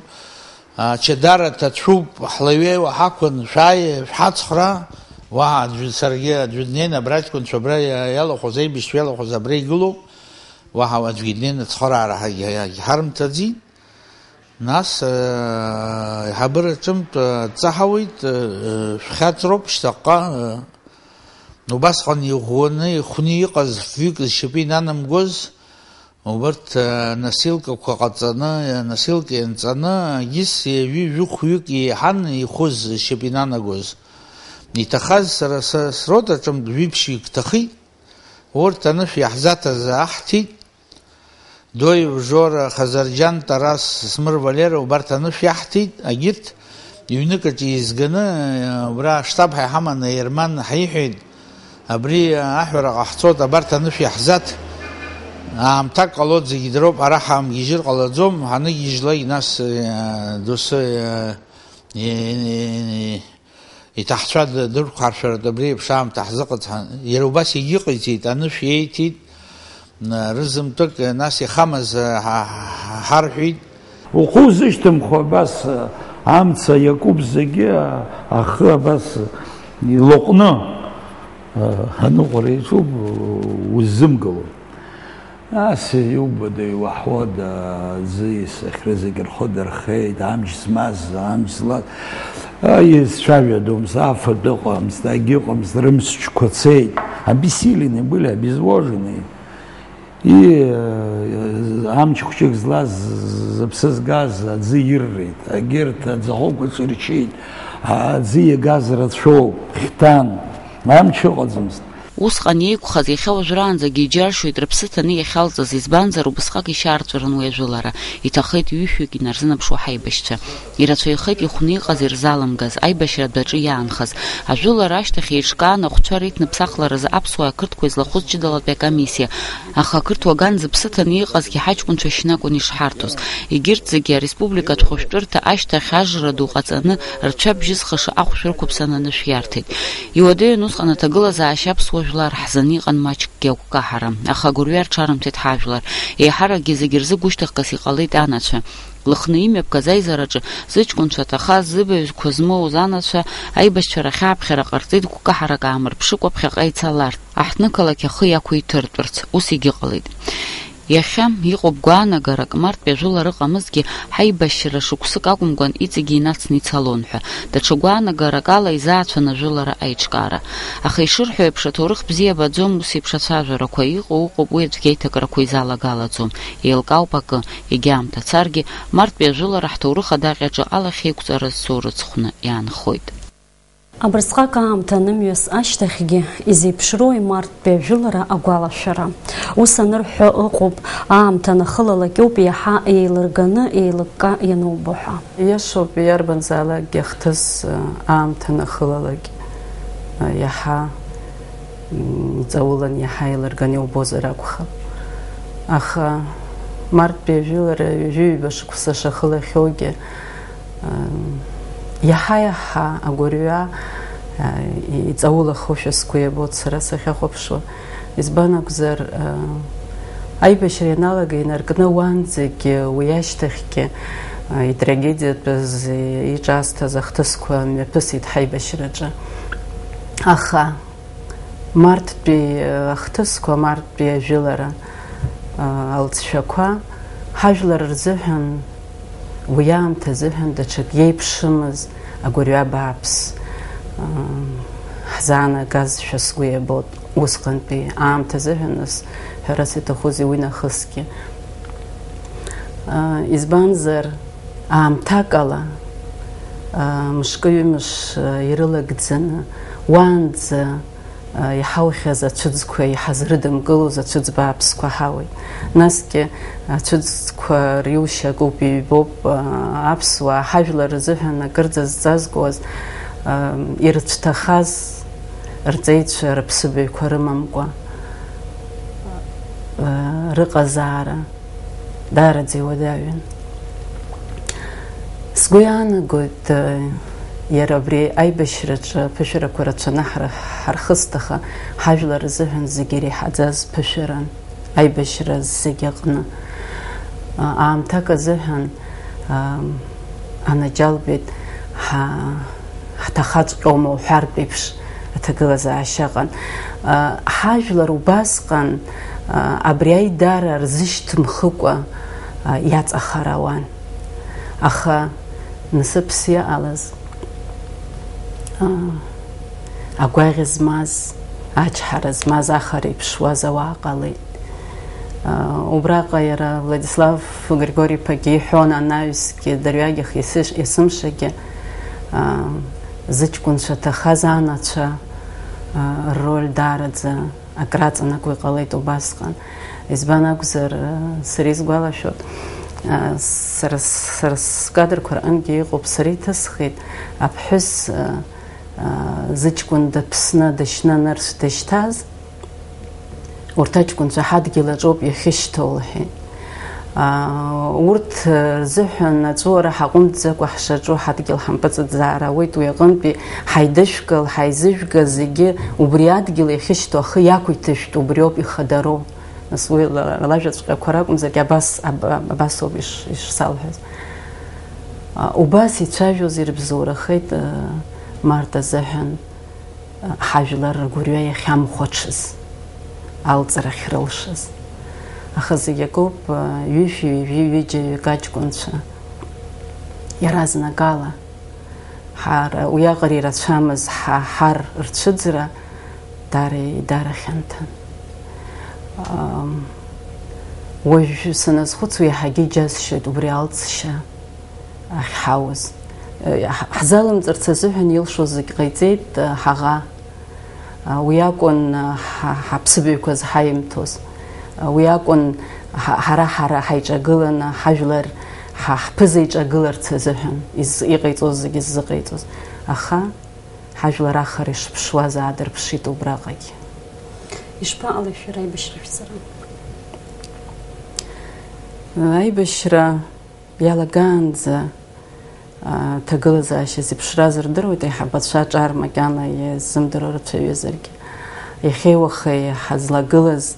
ачадара ҭацәуп, ҳлаҩеиуа ҳақәын, шәааи, шәҳацхра, уаҳа аӡәы, саргьы аӡәы днеины абра аҷкәынцәа абра иа-, иалахәыз, аибашьцәа иалахәыз абра игылоуп, уаҳа аӡәгьы днеины ацхыраара ҳагь-, ҳагьҳарымҭаӡеит. Нас, э, аиҳабыра ҿымҭ, э, дҵаҳауеит, э, шәхьаҵроуп шьҭахьҟа, э, убасҟан иӷәӷәаны, ихәны иҟаз фҩык зшьапы инанамгоз, убарҭ, э, носилкақәа ҟаҵаны, э, носилка ианҵаны, егьыс ҩажәи жәохәҩык еиҳан ихәыз зшьапы инанагоз. Иҭахаз сара са срота ҿымҭ жәиԥшьҩык ҭахеит, урҭ анышә иаҳзаҭаз аҳҭеит. Доев Жора, Хазарџьан Тарас, Смыр Валера, убарҭ анышә иаҳҭеит, агьырҭ ҩнык аҿы еизганы, убра аштаб ҳәа иҳаман аерман ҳаиҳәеит, Абри аҳәара ҟаҳҵоит, абарҭ анышә иаҳзаҭ, аамҭак ҟалоит, зегьы дроуп, ара ҳамгьежьыр ҟалаӡом, ҳаныгьежьлак нас, э, доусы, э, э, э, иҭаҳцәа д-, дырқәҳаршәаратә абри еиԥш аамҭа ҳзыҟаҵҳан, иара убас егьыҟаиҵеит, анышә иеиҭеит, э, рызынтәык, э, нас ихамаз, э, ҳа-, ҳа-, ҳарҳәеит. Ухы узышьҭымхуа абас, э, амца иакуп зегьы, э, ахы абас илаҟәны, э, аныҟәара иаҿуп, э, уззымгыло. Нас иубода, иуаҳәода, аӡы исахьры зегь рхы дырхеит, амч змаз, амч злаз. Аи, зцәажәадомызт, афатә ыҟамызт, агьыҟамызт, рымчқәа цеит. Обессиленные были, обезвоженные. И, э, амч хәҷык злаз, зыԥсы згаз аӡы иррит, агьырҭ аӡахәақәа ҿырчит, аӡы иагаз рацәоуп, хьҭан, амч ыҟаӡамызт. Усҟан иеиқәхаз иахьа уажәраанӡагьы иџьаршьоит рыԥсы ҭаны иахьалҵыз, избанзар, убысҟак ишьаарҵәыран уи ажәылара. Иҭахеит ҩышәҩык инарзынаԥшуа ҳаибашьцәа. Ирацәаҩхеит ихәны иҟаз ирзалымгаз, аибашьра адәаҿы иаанхаз. Ажәылара ашьҭахь еиҿкаан ахәцәа реидныԥсахларазы аԥсуаа ақырҭқәа излахәыз ҷыдалатәи акомиссиа. Аха ақырҭуа ган зыԥсы ҭаны иҟазгьы ҳаҷкәынцәа шьны акәын ишҳарҭоз. Егьырҭ зегьы ареспубликатә хәышәтәырҭа ашьҭахь ажра ду ҟаҵаны, рцәа бжьызхыша ахәшә рықәыԥсан анышә иарҭеит. Иуадаҩын усҟан аҭагылазаашьа аԥсуа жәлар ҳзын иҟан маҷкгьы агәкаҳара, аха агәырҩа рҽарымҭеит ҳажәлар. Еиҳаракгьы зегьы рзы гәышьҭыхгас иҟалеит анацәа. Лыхны имҩаԥгаз аизараҿы зыҷкәынцәа ҭахаз, зыбаҩқәа змоуз анацәа аибашьцәа рахь ааԥхьара ҟарҵеит, гәкаҳарак аамырԥшыкәа ԥхьаҟа ицаларц, аҳҭнықалақь ахы иақәиҭыртәырц, ус егьыҟалеит. Иахьа иҟоуп гәаанагарак, марттәи ажәылара ыҟамызҭгьы, ҳаибашьра шықәсык акәымкәан, иҵегьы инацны ицалон ҳәа. Даҽа гәаанагарак ала изаацәан ажәылара аиҿкаара. Аха ишырҳәо еиԥш, аҭоурых бзиа абаӡом ус еиԥш ацәажәарақәа, иҟоу ыҟоуп, уи аӡәгьы аиҭакрақәа изалагалаӡом. Еилкаауп акы, егьаамҭа царгьы, марттәи ажәылара ҳҭоурых адаҟьаҿы алахь еиқәҵара зцу рыцхәны иаанхоит. Абырсҟак аамҭа анымҩас ашьҭахьгьы изеиԥшроуи марттәи ажәылара агәалашәара? Ус анырҳәо ыҟоуп, аамҭа анахылалак ауп иаҳа еилырганы, еилыкка ианубо ҳәа. Иашоуп, иарбанзаалакгьы ахҭыс, аамҭа анахылалак, иаҳа, м, иҵаулан, иаҳа еилырганы иубозар акәхап. Аха марттәи ажәылара ҩажәи ҩба шықәса шахылахьоугьы, Иаҳа-иаҳа агәырҩа, а, иҵаулахошәа сгәы иабоит сара сахьахәаԥшуа. Избан акәзар, а, аибашьра ианалага инаркны уанӡагьы, уи ашьҭахьгьы, а, итрагедиатәыз, и-, иҿаасҭаз ахҭысқәа мҩаԥысит ҳаибашьраҿы. Аха Марттәи, э, ахҭысқәа, марттәи ажәылара, э, алҵшәақәа, ҳажәлар рзыҳәан, уи аамҭа азыҳәан даҽак иеиԥшымыз агәырҩа бааԥс, э, ҳзаанагазшәа сгәы иабоит усҟантәи аамҭа азыҳәан, нас, ҳәарас иаҭахузеи уи нахысгьы. Э, избанзар, Аамҭакала, аа, мышкы-ҩымш, аа, ирылагӡаны, уаанӡа, аа, иҳаухьаз ацәыӡқәа иҳазрыдымгылоз ацәыӡ бааԥсқәа ҳауеит. Насгьы ацәыӡқәа риушьа акоуп, иҩбоуп, аа, аԥсуаа ҳажәлар рзыҳәан акырӡа зҵазкуаз, аа, ирыцәҭахаз рҵеицәа рыԥсыбаҩқәа рымамкәа, аа, рыҟазаара. Даараӡа иуадаҩын. Сгәы иаанагоит, э, иара абри аибашьраҿы аԥышәарақәа рацәаны ҳара ҳархыст, аха ҳажәлар рзыҳәан зегьы иреиҳаӡаз ԥышәаран, аибашьра зегь аҟны. А-, аамҭак азыҳәан, ам, анаџьалбеит ҳа-, ҳҭахаҵәҟьоума уҳәартә еиԥш аҭагылазаашьа ыҟан. Ҳажәлар убасҟан абри аидара рзышьҭымхыкәа иаҵахар ауан. Аха насыԥс иҟалаз, агәаӷь змаз, ачҳара змаз, ахара иԥшуаз ауаа ҟалеит. Убраҟа иара Владислав Григори-иԥагьы иҳәон, анаҩсгьы дырҩегьых есыш-, есымшагьы, зыҷкәынцәа ҭахаз анацәа рроль даараӡа акраҵанакуа иҟалеит убасҟан. Избан акәзар, сара исгәалашәоит, сара, сара скадрқәа рҟынгьы иҟоуп, сара иҭысхит аԥҳәыс, Зыҷкәын даԥсны дышьны анырцә дышьҭаз, урҭ аҷкәынцәа ҳадгьыл аҿоуп иахьышьҭоу, лҳәеит. Урҭ рзыҳәан аҵәуара ҳаҟәымҵӡакәа ҳшаҿу ҳадгьыл ҳампыҵаӡаар ауеит, уи аҟынтәи ҳаидышәкыл, ҳаизыжәга зегьы убри адгьыл иахьышьҭоу ахы иақәиҭышәтә убриоуп ихадароу. Нас уи ла-, лажәаҵәҟьақәа ракәымзаргьы абас, аб-, абасоуп иш-, ишсалҳәаз. Убас ицәажәоз ирыбзоурахеит Марҭа азыҳәан ҳажәлар ргәырҩа иахьамхәаҽыз, алҵра ахьрылшаз. Аха зегь акоуп, ҩышәи ҩажәи ҩыџьа ҩык аҷкәынцәа иаразнак ала, ҳара уиаҟара ирацәамыз ҳа-, ҳар рцәыӡра даара, даара хьанҭан. Ам, уажә саназхәыцуа, иаҳагьы иџьасшьоит убри алҵшьа ахьҳауз. Ҳ-, ҳзалымҵырц азыҳәан илшоз зегь ҟаиҵеит, ҳаӷа. Уи акәын, ҳа-, ҳаԥсыбаҩқәа зҳаимҭоз. Уи акәын, ҳа-, ҳара, ҳара ҳаиҿагыланы, ҳажәлар, ҳа-, ҳԥыза иҿагыларц азыҳәан из-, иҟаиҵоз зегьы ззыҟаиҵоз. Аха ҳажәлар ахара ишыԥшуаз аадырԥшит убраҟагь. Ишԥаҟалеи шәара аибашьра шәҵара? Аибашьра иалагаанӡа, а, ҭагылазаашьа зеиԥшраз рдыруеит, аиҳабацәа аҿар макьана иазымдыруа рацәаҩызаргьы. Иахьеи уахеи ҳазлагылаз,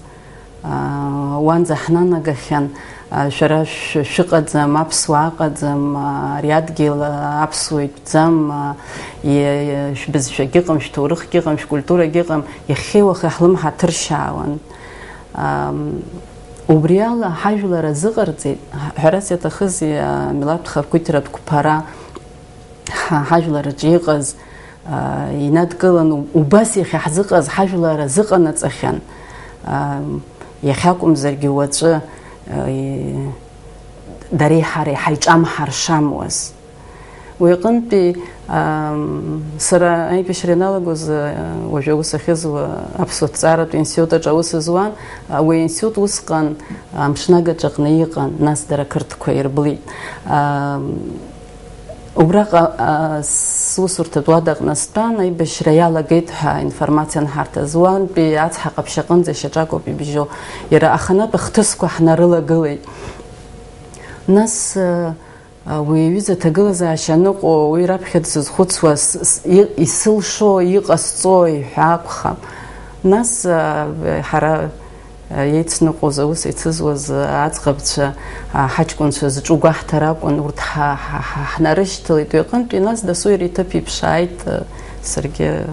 а, уанӡа ҳнанагахьан, а, шәара шә-, шәыҟаӡам, аԥсуаа ыҟаӡам, а, ари адгьыл, а, аԥсуа итәӡам, а, и-, и-, шәбызшәагьы ыҟам, шәҭоурыхгьы ыҟам, шәкультурагьы ыҟам, иахьеи уахеи ҳлымҳа ҭыршьаауан. Ам, убри ала ҳажәлар азыҟарҵеит, ҳәарас иаҭахызеи, амилаҭтә хақәиҭратә қәԥара ҳа-, ҳажәлар аҿы иҟаз, а, инадкылан, у-, убас иахьа ҳзыҟаз ҳажәлар азыҟанаҵахьан, ам, иахьакәымзаргьы уаҵәы, а, и-, дареи ҳареи ҳаиҿамҳаршамуаз. Уи аҟынтәи, ам, сара аибашьра ианалагоз, а, уажәы аус ахьызуа аԥсуа ҭҵааратә институт аҿы аус зуан. А, уи аинститут усҟан амшын агаҿаҟны иҟан, нас дара ақырҭқәа ирблит. Ам, убраҟа, а, сусурҭатә уадаҟны стәан, аибашьра иалагеит ҳәа информациа анҳарҭаз. Уантәи ацҳа ҟаԥшь аҟынӡа шьаҿакоуп ибжьоу. Иара аханатә ахҭысқәа ҳнарылагылеит. Нас, а, Уи аҩыза аҭагылазаашьа аныҟоу, уи раԥхьа дсызхәыцуа, с-, с-, и-, исылшо, иҟасҵои ҳәа акәхап. Нас, а, ҳара, а, еицныҟәоз, аус еицызуаз, а, аӡӷабцәа, а, ҳаҷкәынцәа зҿу гәаҳҭар акәын, урҭ ҳа-, ҳа-, ҳа-, ҳнарышьҭалеит уи аҟынтәи, нас дасу иара иҭыԥ иԥшааит, а, саргьы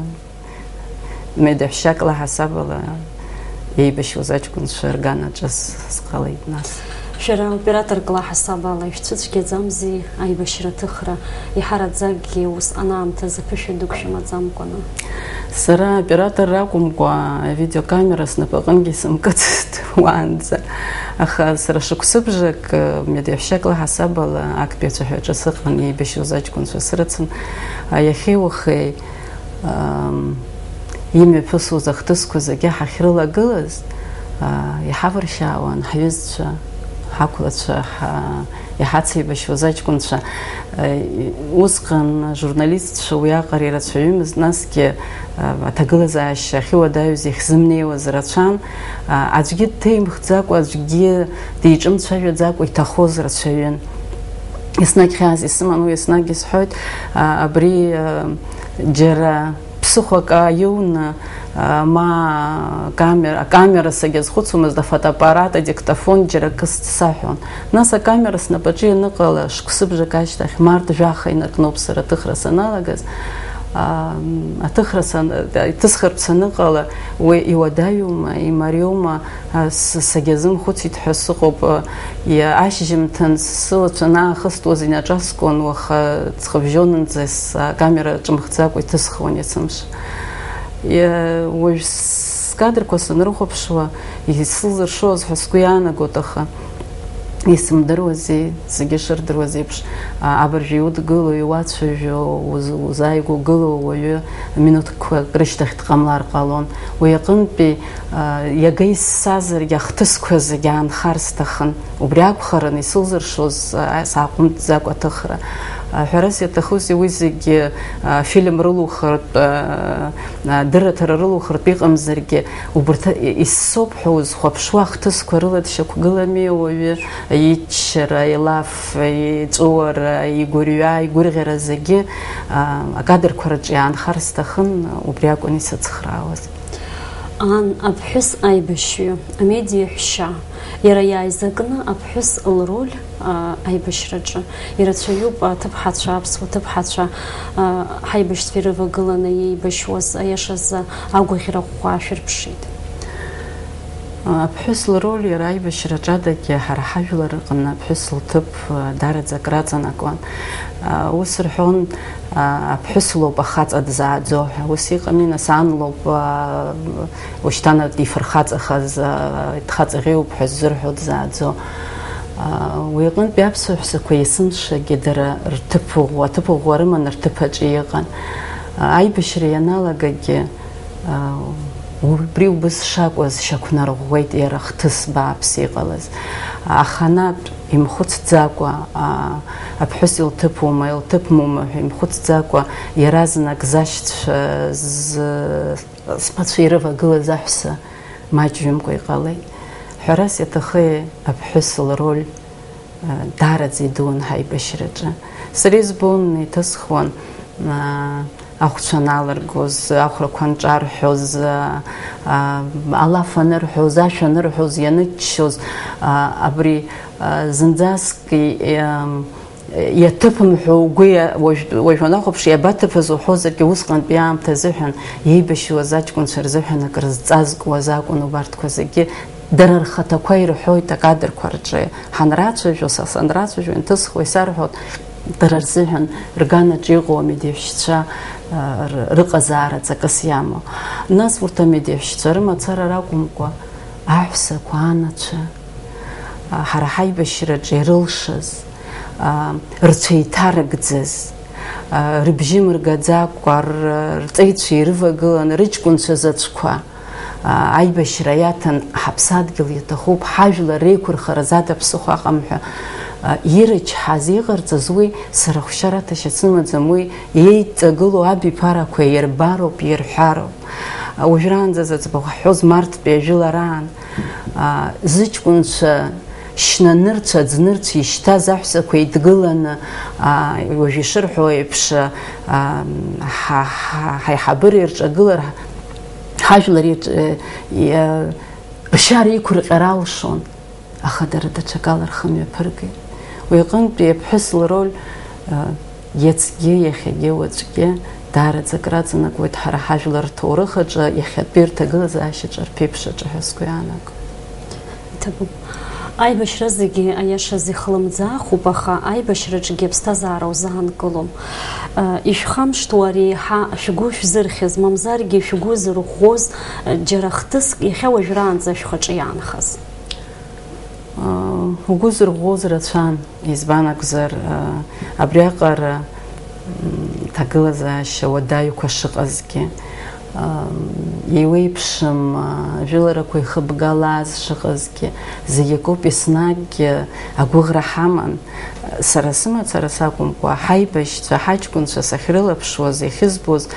Медаҳәшьак лаҳасабала еибашьуаз аҷкәынцәа рганаҿы с-, сҟалеит нас. Шәара операторк лаҳасабала ишәцәыцәгьаӡамзи аибашьра аҭыхра, иҳараӡакгьы усҟан аамҭазы ԥышәа дук шәымаӡамкәаны? Сара оператор ракәымкәа, авидеокамера снапаҟынгьы сымкыцызт уаанӡа. Аха сара шықәсыбжак, медаҳәшьак лаҳасабала актәи ацәаҳәаҿы сыҟан, еибашьуаз аҷкәынцәа срыцын. Иахьеи уахеи Ам, имҩаԥысуаз ахҭысқәа зегьы ҳахьрылагылаз, а, иҳавыршьаауан ҳҩызцәа, ҳақәлацәа, ҳа-, иҳацеибашьуаз аҷкәынцәа. Э, усҟан ажурналистцәа уиаҟара ирацәаҩымызт, насгьы, а, аҭагылазаашьа ахьыуадаҩыз иахьзымнеиуаз рацәан. А, аӡәгьы дҭеимхӡакәа, аӡәгьы диҿымцәажәаӡакәа иҭахоз рацәаҩын. Еснагь хьаас исыман, уи еснагь исҳәоит, а, абри, а, џьара ԥсыхәак ааиуны, а, ма камера, акамера сагьазхәыцуамызт, афотоаппарат, адиктофон џьара акы саҳәон. Нас акамера снапаҿы ианыҟала, шықәсыбжак ашьҭахь, март жәаха инаркноуп сара аҭыхра саналагаз, а, аҭыхра сан-, иҭысхыртә саныҟала, уи иуадаҩума, имариоума, А, с-, сагьазымхәыцит ҳәа сыҟоуп. Иа-, ашьжьымҭан сылацәа анаахыстуаз инаҿаскуан, уаха ҵхыбжьонынӡа с-, акамера ҿымхӡакәа иҭысхуан есымша. Иа-, уажә скадрқәа санрыхәаԥшуа, исылзыршоз ҳәа сгәы иаанагоит, аха исымдыруази, зегьы шырдыруаз еиԥш, а, абыржә иудгыло, иуацәажәо, уз-, узааигәоу гылоу уаҩы минуҭқәак рышьҭахь дҟамлар ҟалон. Уи аҟынтәи, а, иага иссазаргьы ахҭысқәа зегьы аанхар сҭахын. Убри акәхарын исылзыршоз, а, сааҟәымҵӡакәа аҭыхра. Ҳәарас иаҭахузеи, уи зегьы, а, фильм рылухыртә, а, а, дырраҭара рылухыртә иҟамзаргьы, убарҭ, и-, иссоуп ҳәа узхәаԥшуа ахҭысқәа рыла дшьақәгылами ауаҩы, иччара, илаф, иҵәыуара, игәырҩа, игәырӷьара зегьы, а, акадрқәа рҿы иаанхар сҭахын, убри акәын исыцхраауаз. Ан аԥҳәыс аибашьҩы, амедиа ҳәшьа, иара иааизакны аԥҳәыс лроль, а, аибашьраҿы ирацәаҩуп аҭыԥҳацәа, аԥсуа ҭыԥҳацәа, а, ҳаибашьцәа ирывагыланы иеибашьуаз, аиашазы агәаӷьра ӷәӷәа шәырԥшит. Аԥҳәыс лроль иара аибашьраҿы адагьы ҳара ҳажәлар рҟны аԥҳәыс лҭыԥ, а, даараӡа акраҵанакуан. А, ус рҳәон, а, аԥҳәыс лоуп ахаҵа дзааӡо ҳәа. Ус иҟами, нас, ан лоуп, а, ушьҭан дифырхаҵахаз, а, дхаҵаӷьеиуп ҳәа ззырҳәо дзааӡо. А, уи аҟынтәи аԥсуа ҳәсақәа есымшагьы дара рҭыԥ ӷәӷәа, аҭыԥ ӷәӷәа рыманы рҭыԥ аҿы иҟан. А, аибашьра ианалагагьы, а, убри убыс шакәыз шьақәнарӷәӷәеит иара хҭыс бааԥс иҟалаз. Аханатә имхәыцӡакәа, а, аԥҳәыс илҭыԥума, илҭыԥмума ҳәа имхәыцӡакәа, иаразнак зашьцәа з-, зԥацәа ирывагылаз аҳәса маҷҩымкәа иҟалеит. Ҳәарас иаҭахы аԥҳәыс лроль, а, даараӡа идуун ҳаибашьраҿы. Сара избон, иҭысхуан, а, ахәцәа аналыргоз, ахәрақәа анҿарҳәоз, а, а, алаф анырҳәоз, ашәа анырҳәоз, ианыччоз, а, абри, а, зынӡаск и-, иам, иаҭыԥымҳәо угәы иа-, уажә, уажә уанахәаԥш, иабаҭыԥыз уҳәозаргьы, усҟантәи аамҭа азыҳәан иеибашьуаз аҷкәынцәа рзыҳәан акрызҵазкуаз акәын убарҭқәа зегьы. Дара рхаҭақәа ирҳәоит акадрқәа рҿы, ҳанрацәажәо, са санрацәажәо, инҭысхуа исарҳәоит, дара рзыҳәан рганаҿ иҟоу амедеиҳәшьцәа, а, р-, рыҟазаара ҵакыс иамоу. Нас урҭ амедеиҳәшьцәа рымацара ракәымкәа, аҳәсақәа, анацәа, а, ҳара ҳаибашьраҿы ирылшаз, а, рцәа иҭарыгӡаз, а, рыбжьы мыргаӡакәа, р-, рҵеицәа ирывагылан, рыҷкәынцәа заҵәқәа, а, аибашьра иаҭан, ҳаԥсадгьыл иаҭахуп, ҳажәлар реиқәырхара зада ԥсыхәа ыҟам ҳәа, а, ирычҳаз, иҟарҵаз уи сара хәшьараҭашьа сымаӡам, уи еидҵагылоу абиԥарақәа ирбароуп, ирҳәароуп. А, уажәраанӡа зыӡбахә ҳҳәоз Марттәи ажәылараан, а, зыҷкәынцәа шьнанырцә, аӡнырцә ишьҭаз аҳәсақәа еидгыланы, а, уажә ишырҳәо еиԥш, а, ҳа-, ҳа-, ҳаиҳабыра ирҿагылар, ҳажәлар ирҿ-, э, иа-, ршьара иқәырҟьар алшон, аха дара даҽакала рхы мҩаԥыргеит. Уи аҟынтәи аԥҳәыс лроль, а, иацгьы, иахьагьы, уаҵәгьы даараӡа акраҵанакуеит ҳара ҳажәлар рҭоурых аҿы, иахьатәи рҭагылазаашьаҿы, рԥеиԥш аҿы ҳәа сгәы иаанагоит. Иҭабуп. Аибашьра зегьы аиашаз ихлымӡаахуп, аха аибашьраҿгьы аԥсҭазаара узаанкылом. Ишәхамышҭуа ари еиҳа шәгәы шәзырхьыз, мамзаргьы шәгәы зырӷәӷәоз џьара хҭыск иахьа уажәраанӡа шәхаҿы иаанхаз? Угәы зырӷәӷәоз рацәан, избан акәзар, абриаҟара, м, ҭагылазаашьа уадаҩқәа шыҟазгьы, ам, еиуеиԥшым, а, жәыларақәа ихыбгалааз шыҟазгьы, зегь акоуп, еснагь, а, агәыӷра ҳаман. Сара сымацара сакәымкәа, ҳаибашьцәа, ҳаҷкәынцәа сахьрылаԥшуаз, иахьызбоз,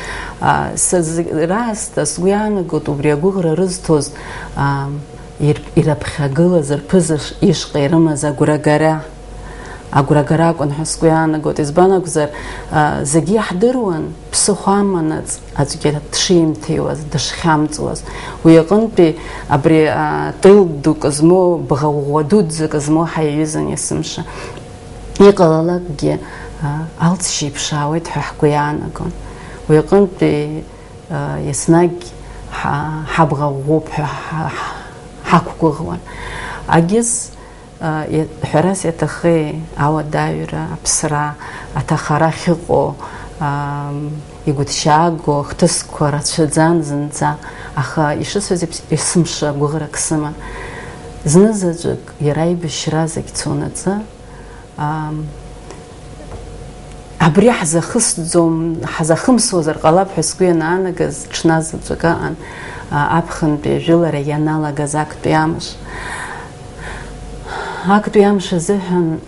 а, сазы-, раасҭа сгәы иаанагоит убри агәыӷра рызҭоз, ам, ир-, ираԥхьагылаз рԥыза ш-, ишҟа ирымаз агәрагара, агәрагара акәын ҳәа сгәы иаанагоит. Избан акәзар, а, зегьы иаҳдыруан, ԥсыхәа аманаҵ аӡәгьы дшимҭиуаз, дышхьамҵуаз. Уи аҟынтәи абри, а, тыл дук змоу, бӷа ӷәӷәа дуӡӡак змоу ҳаиҩызан есымша. Иҟалалакгьы, а, алҵшьа иԥшаауеит ҳәа ҳгәы иаанагон. Уи аҟынтәи, а, еснагь ҳа-, ҳабӷа ӷәӷәоуп ҳәа ҳа-, ҳа-, ҳақәгәыӷуан. Агьыс, а, иа-, ҳәарас иаҭахеи, ауадаҩра, аԥсра, аҭахара ахьыҟоу, а, игәыҭшьааго ахҭысқәа рацәаӡан зынӡа, аха ишысҳәаз еиԥш, есымша гәыӷрак сыман. Знызаҵәык иара аибашьра зегь цонаҵы, Ам, абри ҳзахысӡом, ҳзахымсуазар ҟалап ҳәа сгәы ианаанагаз ҽназаҵәык аҟан, а, аԥхынтәи ажәылара ианалагаз актәи амш. Актәи амш азыҳәан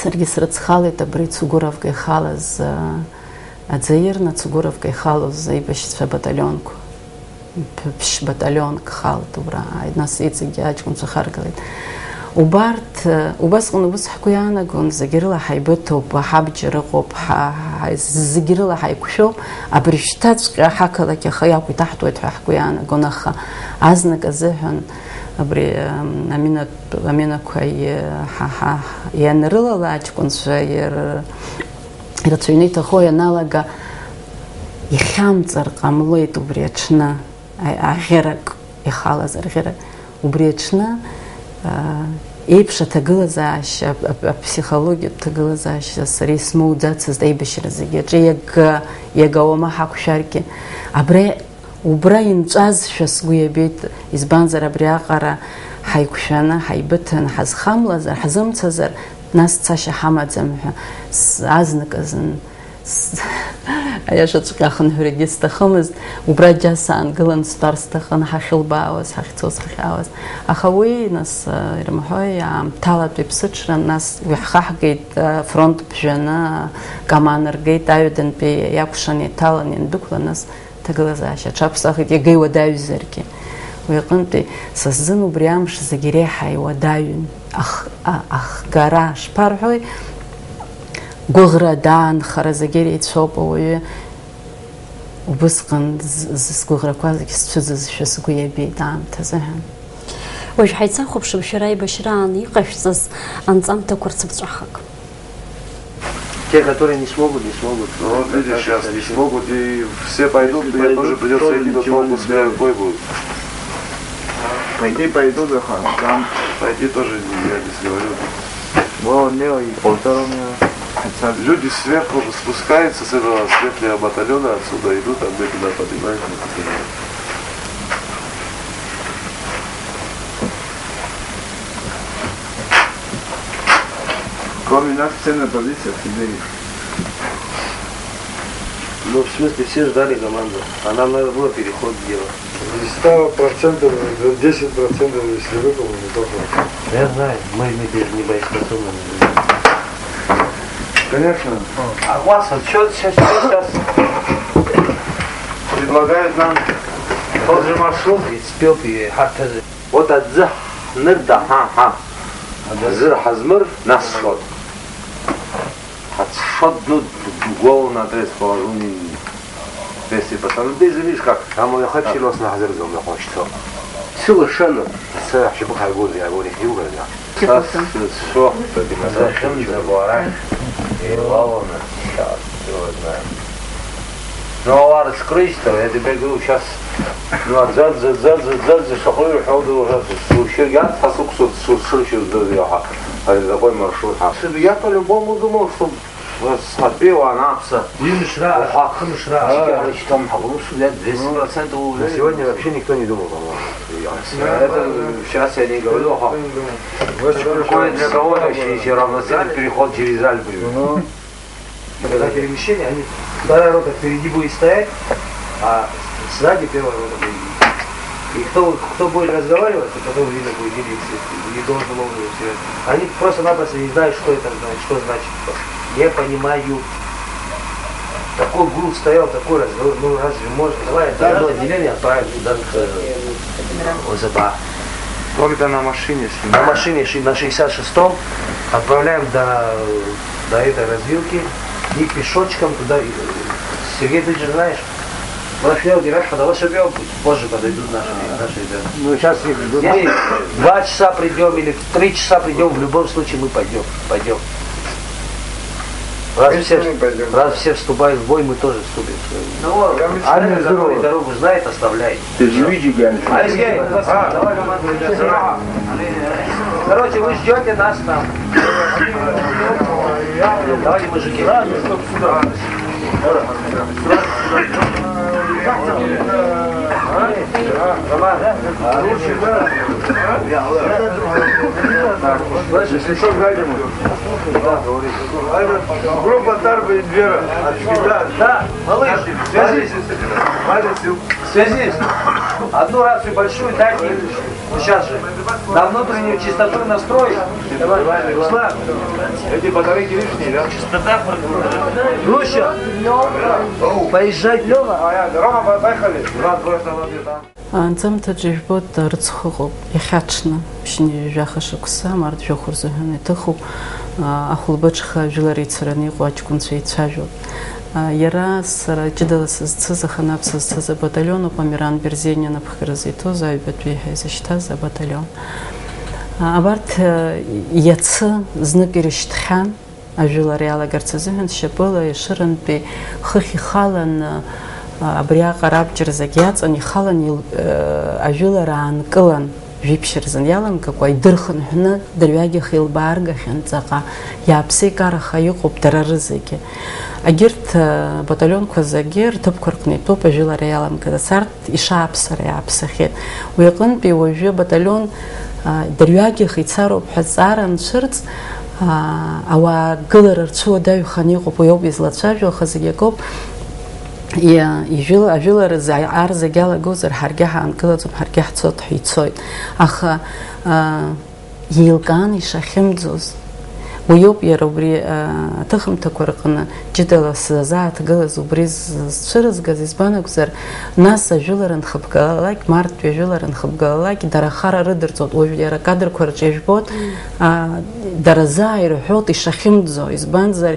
Саргьы срыцхалеит абри Цугуровка ихалаз, а, аӡаирны Цугуровка ихалоз аибашьцәа баталионқәа. Ԥ-, ԥшь баталионк халт убра, нас иҵегьы аҷкәынцәа харгалеит. Убарҭ, а, убасҟан убас ҳгәы иаанагон, зегь рыла ҳаибыҭоуп, ҳабџьар ыҟоуп, ҳа-, ҳа-, зегь рыла ҳаиқәшәоуп, абри шьҭаҵәҟьа ҳақалақь ахы иақәиҭаҳтәуеит ҳәа ҳгәы иаанагон, аха азныказ азыҳәан абри, ам, аминатә, аминақәа и-, ҳа-, ҳа-, ианрылала аҷкәынцәа ир-, ирацәаҩны иҭахо ианалага, ихьамҵыр ҟамлеит убри аҽны, а-, аӷьырак, ихалаз арӷьырак. Убри аҽны, а, еиԥш аҭагылазаашьа, ап-, ап-, аԥсихологиатә ҭагылазаашьа сара исмоуӡацызт аибашьра зегьы аҿы, иага, иага уама ҳақәшәаргьы. Абра Убра инҵәазшәа сгәы иабеит, избанзар, абриаҟара ҳаиқәшәаны, ҳаибыҭаны ҳазхамлазар, ҳзымцазар, нас цашьа ҳамаӡам ҳәа с-, азныказын, с-, аиашаҵәҟьа ахынҳәрагьы сҭахымызт, убра џьа саангылан стәар сҭахын, ҳахьылбаауаз, ҳахьцоз, ҳахьаауаз. Аха уи, нас, ирымҳәои, аамҭалатәи ԥсыҽра, нас уи ҳхаҳгеит, афронт ԥжәаны, Каман ргеит, аҩадантәи иакәшан иҭалан иандәықәла, нас Ҭагылазаашьа аҽаԥсахит, иага иуадаҩзаргьы. Уи аҟынтәи са сзын убри амш зегь иреиҳа иуадаҩын. Ах-, а-, ахгара шԥарҳәои? Гәыӷра, даанхара зегь иреицәоуп ауаҩы. Убысҟан з-, з-, сгәыӷрақәа зегь сцәыӡызшәа сгәы иабеит аамҭазы ҳәа. Уажә ҳаицахәаԥшып шәара аибашьраан иҟашәҵаз анҵамҭақәа рцыԥҵәахак. Те, которые не смогут, не смогут. Ну, вот видишь, сейчас не смогут, и все пойдут, мне тоже придётся идти, но толку с меня какой будет? Пойти пойдут, аха, там. Пойти тоже не, я не сговорю. Вон, Лео и полтора у меня. Люди сверху спускаются с этого, с верхнего батальона, отсюда идут, а мы туда поднимаемся. Кроме нас все на позициях сидели. Ну, в смысле, все ждали команду. А нам надо было переход делать. Из ста процентов десять процентов, если выполнили, то хорошо. Я знаю, мы, мы даже не боеспособны. Конечно. А у вас вот что сейчас, что сейчас предлагают нам тот же маршрут? Принципиал, и хартезы. Вот отзы нырда, ха, ха. Отзы хазмыр, нас шот. Ҳацәшоит, ну, голову на отрез положу, не, если потом, ну, ты же видишь, как. Амала иахьа ԥшьылас наҳзырӡом, иахәашьцо. Сылашаны. Сара ҳшьапы ҳаигәырӷьа, иаабон иахьиугаргьы. Са сызшо, сахьынӡабо арахь, еилаланы, сейчас, всё знаю. Ну, а Ларс Кристо, я тебе говорю, сейчас, ну, а Дзадзе, Дзадзе, Дзадзе, шаҟаҩы ҳәоуды уже, сушьыргьы ацҳа сықәсуп, сушыршьыз дырҩаха, ари закәи маршрут ҳа. Я по-любому думал, что Смотри, у Анапса. Ҩымш раа, хымш раа. Ачки ҳрышьҭом, ҳаҟәымшәӡеит, двести процентов уже. На сегодня вообще никто не думал, по-моему. Это сейчас я не говорю, ха. Какой для кого-то еще, еще равноценный переход через Альпы. Ну. Когда перемещение, они, вторая рота впереди будет стоять, а сзади первая рота будет. И кто, кто будет разговаривать, и потом видно будет, или не должен вовремя всё это. Они просто-напросто не знают, что это значит, что значит. Не понимаю. Такой гул стоял, такой разговор, ну разве можно? Давай, каждое отделение отправим туда, к, э, ОЗБА. Только на машине шли. На машине шли, на шестьдесят шестом, отправляем до, до этой развилки и пешочком туда. И, Сергей, ты же знаешь, Ваш Лео Гераш, давай соберем, позже подойдут наши, наши ребята. Ну, сейчас их ждут. Или в два часа придем, или в три часа придем, в любом случае мы пойдем, пойдем. Раз все, раз все вступают в бой, мы тоже вступим. Ну, вот, а который дорогу знает, оставляет. Ты же видишь, я. А если, а, давай, команда, ребята. Короче, вы ждете нас там. Давайте, мужики. Сразу, чтоб сюда. Группа Тарба и Двера. Да, да, малыш, связист. Связист. Одну рацию большую дайте им. Сейчас же. На внутреннюю чистоту настрой. Руслан. Эти батарейки лишние, да? Чистота. Русик, поезжай, Лёва. А, я, Рома, по- поехали. Два, два, два, два, два. Анҵамҭаҿы ижәбоит, рыцхә ыҟоуп, иахьаҽны, ԥшьынҩажәи жәаха шықәса, март жәохә рзыҳәан иҭыхуп, ахәылбыҽха ажәылара ицараны иҟоу аҷкәынцәа еицәажәоит. Иара сара ҷыдала сызцыз, аханатә сызцыз абаталион ауп, Амиран Берзениа анапхгаразы иҭоз, аҩбатәи ҳәа изышьҭаз абаталион. Абарҭ иацы знык ирышьҭхьан, ажәылара иалагарц азыҳәан, шьапыла Ешырантәи хыхь ихаланы, абриаҟара абџьар зегь иаҵан, ихалан ил-, ажәылара аанкылан. Жәиԥшь рзын иаламгакәа, идырхынҳәны, дырҩагьых илбааргахьан ҵаҟа иааԥса-икараха иҟоуп дара рызегьы. Егьырҭ, э, баталионқәа зегьы рҭыԥқәа рҟны итәоуп ажәылара иаламгаз, арҭ ишааԥсара иааԥсахьеит. Уи аҟынтәи уажәы абаталион, э, дырҩагьых ицароуп ҳәа зҵаара анцәырҵ, э, ауаа гылара рцәыуадаҩханы иҟоуп, уи ауп излацәажәо, аха зегь акоуп. Иа-, ижәыла-, ажәыларазы ар зегь алагозар, ҳаргьы ҳаанкылаӡом, ҳаргьы ҳцоит ҳәа ицоит. Аха, аа, еилкаан ишахьымӡоз, уиоуп иара убри, аа, аҭыхымҭақәа рҟны ҷыдала сзазааҭгылаз убри з-, зцәырызгаз, избан акәзар, нас ажәылара анхыбгалалак, марттәи ажәылара анхыбгалалак, дара ахара рыдырҵоит, уажә иара акадрқәа рҿы ижәбоит, аа, дара заа ирҳәоит ишахьымӡо, избанзар,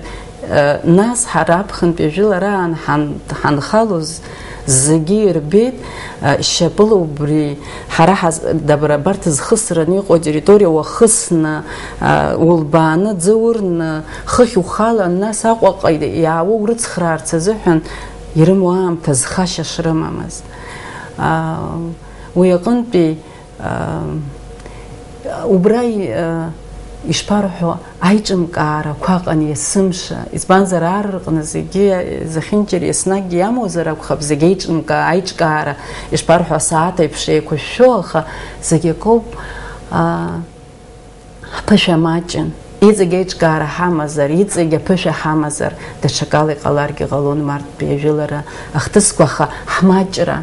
Нас ҳара аԥхынтәи ажәылараан ҳан-, ҳанхалоз зегьы ирбеит, шьапыла убри ҳара ҳаз-, дабра абарҭ зхысраны иҟоу атерриториа уахысны, улбааны, ӡы урны, хыхь ухалан, нас Аҟәаҟа иаауа урыцхраарц азыҳәан ирымоу аамҭа зхашьа шрымамыз. Уи аҟынтәи Ам, убра и-, а, ишԥарҳәо, аиҿымкаарақәа ыҟан есымша, избанзар, ар рҟны зегьы зехьынџьара еснагь иамоузар акәхап, зегь еиҿымкаа-, аиҿкаара, ишԥарҳәо, асааҭ еиԥш еиқәышәшәо, аха зегь акоуп, а, ҳԥышәа маҷын. Иҵегь аиҿкаара ҳамазар, иҵегь аԥышәа ҳамазар, даҽакала иҟаларгьы ҟалон марттәи ажәылара ахҭысқәа, аха ҳмаҷра,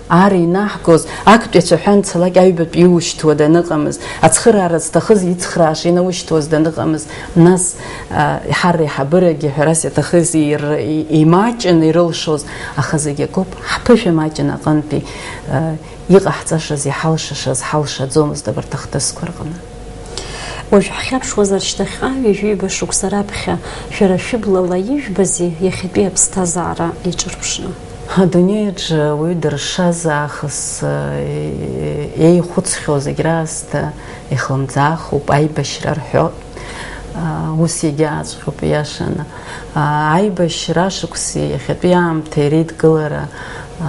ар инаҳгоз, актәи ацәаҳәа анцалак аҩбатәи иушьҭуа даныҟамыз, ацхыраара зҭахыз ицхрааша инаушьҭуаз даныҟамыз, нас, а, ҳар реиҳабырагьы, ҳәарас иаҭахыз, ир-, и-, имаҷын ирылшоз, аха зегь акоуп, ҳԥышәа маҷын аҟынтәи, а, иҟаҳҵашаз, иҳалшашаз ҳалшаӡомызт абарҭ ахҭысқәа рҟны. Уажә ҳхьаԥшуазар шьҭахьҟа, ҩажәиба шықәса раԥхьа, шәара шәыблала ижәбази иахьатәи аԥсҭазаара иҿырԥшны? Адунеиаҿ уаҩы дыршаз аахыс, э, еихәыцхьоу зегь раасҭа ихлымӡаахуп, аибашьра рҳәоит. А, ус иагьааҵәҟьоуп, иашаны. А, аибашьра ашықәси иахьатәи аамҭеи реидгылара, а,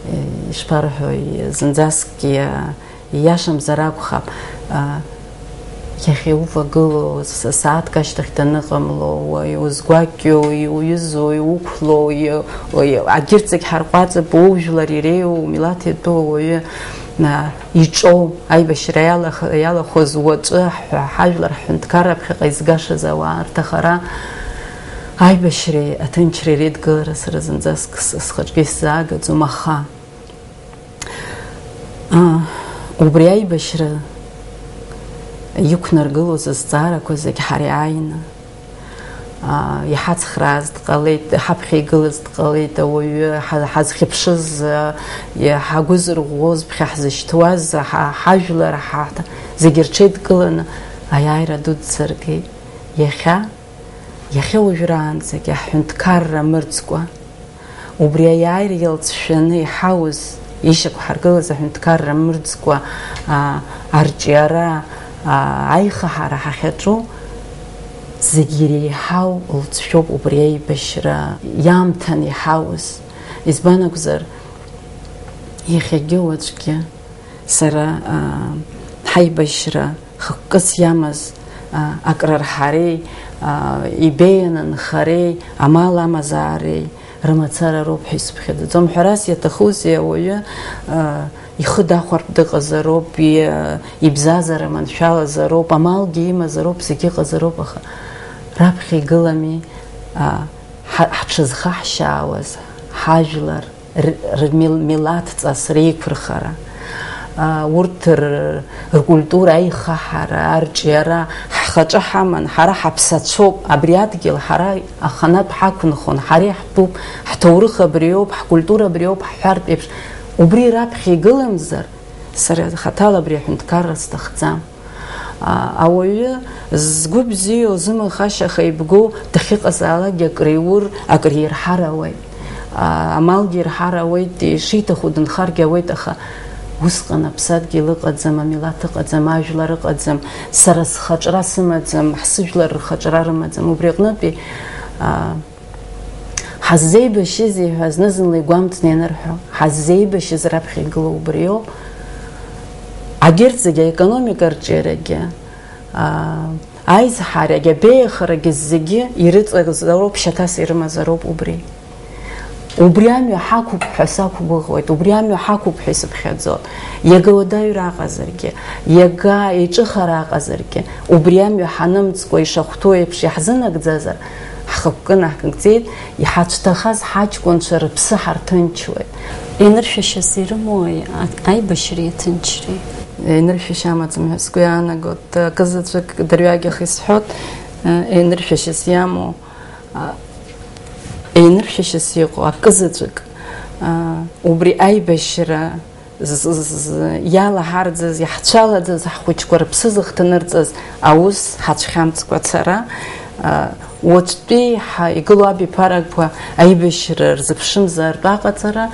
э, ишԥарҳәои, зынӡаскгьы, а, Ииашамзар акәхап, а, иахьа иувагылоу, с-, сааҭк ашьҭахь даныҟамло, уаҩ узгәакьоу, иуҩызоу, иуқәлоу, и-, уи-, агьырҭ зегь ҳарҟәаҵып, уужәлар иреиуоу, умилаҭ иатәу ауаҩы, а, иҿоу, аибашьра иалах-, иалахәыз уаҵәы ҳҳәа-, ҳажәлар ҳҳәынҭқарра ԥхьаҟа изгашаз ауаа рҭахара, аибашьреи аҭынчреи реидгылара сара зынӡаск с-, схаҿгьы исзаагаӡом, аха. А, убри аибашьра иқәнаргылоз азҵаарақәа зегь ҳара иааины, а, иҳацхрааз дҟалеит, ҳаԥхьа игылаз дҟалеит, ауаҩы ҳа-, ҳазхьыԥшыз, а, и-, ҳагәызырӷәӷәоз, ԥхьа ҳзышьҭуаз, ҳа-, ҳажәлар, ҳа-, зегь рҽеидкыланы аиааира дуӡӡа ргеит. Иахьа, иахьа уажәраанӡагьы ҳҳәынҭқарра мырӡкәа, убри аиааира иалҵшәаны иҳауз, ишьақәҳаргылаз аҳәынҭқарра мырӡкәа, аа, арҿиара, аа, аихаҳара ҳахьаҿу, зегь иреиҳау лҵшәоуп убри аибашьра иаамҭан иҳауз. Избан акәзар, иахьагьы уаҵәгьы сара, аа, ҳаибашьра хықәкыс иамаз, аа, акрырҳареи, аа, ибеианы нхареи, амал амазаареи рымацара роуп ҳәа исыԥхьаӡаӡом. Ҳәарас иаҭахузеи, ауаҩы, аа, ихы дахәартә дыҟазароуп, и-, ибзазара маншәалазароуп, амалгьы имазароуп, зегь ыҟазароуп, аха раԥхьа игылами, аа, ҳа-, ҳҽызхаҳшьаауаз ҳажәлар, р-, рмил-, милаҭ ҵас реиқәырхара. А, урҭ р-, ркультура аихаҳара, арҿиара ҳхаҿы ҳаман, ҳара ҳаԥсацәоуп, абри адгьыл ҳара аханатә ҳақәынхон, ҳара иаҳтәуп, ҳҭоурых абриоуп, ҳкультура абриоуп ҳҳәартә еиԥш, убри раԥхьа игыламзар, сара хаҭала абри аҳәынҭқарра сҭахӡам. А, ауаҩы згәы бзиоу, зыманхашьаха ибгоу дахьыҟазаалакгьы акриур, акриирҳар ауеит. А, амалгьы ирҳар ауеит, ишиҭаху дынхаргьы ауеит, аха усҟан аԥсадгьыл ыҟаӡам, амилаҭ ыҟаӡам, ажәлар ыҟаӡам, сара схаҿра сымаӡам, ҳсыжәлар рхаҿра рымаӡам. Убри аҟнытәи, а, ҳаззеибашьызеи ҳәа зны-зынла игәамҵны ианырҳәо, ҳаззеибашьыз раԥхьа игылоу убриоуп. Агьырҭ зегьы, аекономика арҿиарагьы, а, аизҳарагьы, абеиахарагьы зегьы ирыҵазароуп, шьаҭас ирымазароуп убри. Убри амҩа ҳақәуп ҳәа сақәгәыӷуеит, убри амҩа ҳақәуп ҳәа исыԥхьаӡоит. Иага уадаҩра аҟазаргьы, иага еиҿыхара аҟазаргьы, убри амҩа ҳанымҵкәа ишахәҭоу еиԥш иаҳзынагӡазар, ҳхықәкы наҳкыгӡеит, иҳацәҭахаз ҳаҷкәынцәа рыԥсы ҳарҭынчуеит. Еиныршәашьас ирымои а-, аибашьреи аҭынчреи? Еиныршәашьа амаӡам ҳәа сгәы иаанагоит. Акызаҵәык дырҩегьых исҳәоит, еиныршәашьас иамоу, еиныршәашьас иҟоу акызаҵәык, убри аибашьра з-, з-, з-, иалаҳарӡыз, иаҳцәалаӡаз, ҳхәыҷқәа рыԥсы зыхҭанырҵаз аус ҳацәхьамҵкәа ацара, а, уаҵәтәи ҳа-, игылоу абиԥарақәа аибашьра рзыԥшымзаартә аҟаҵара,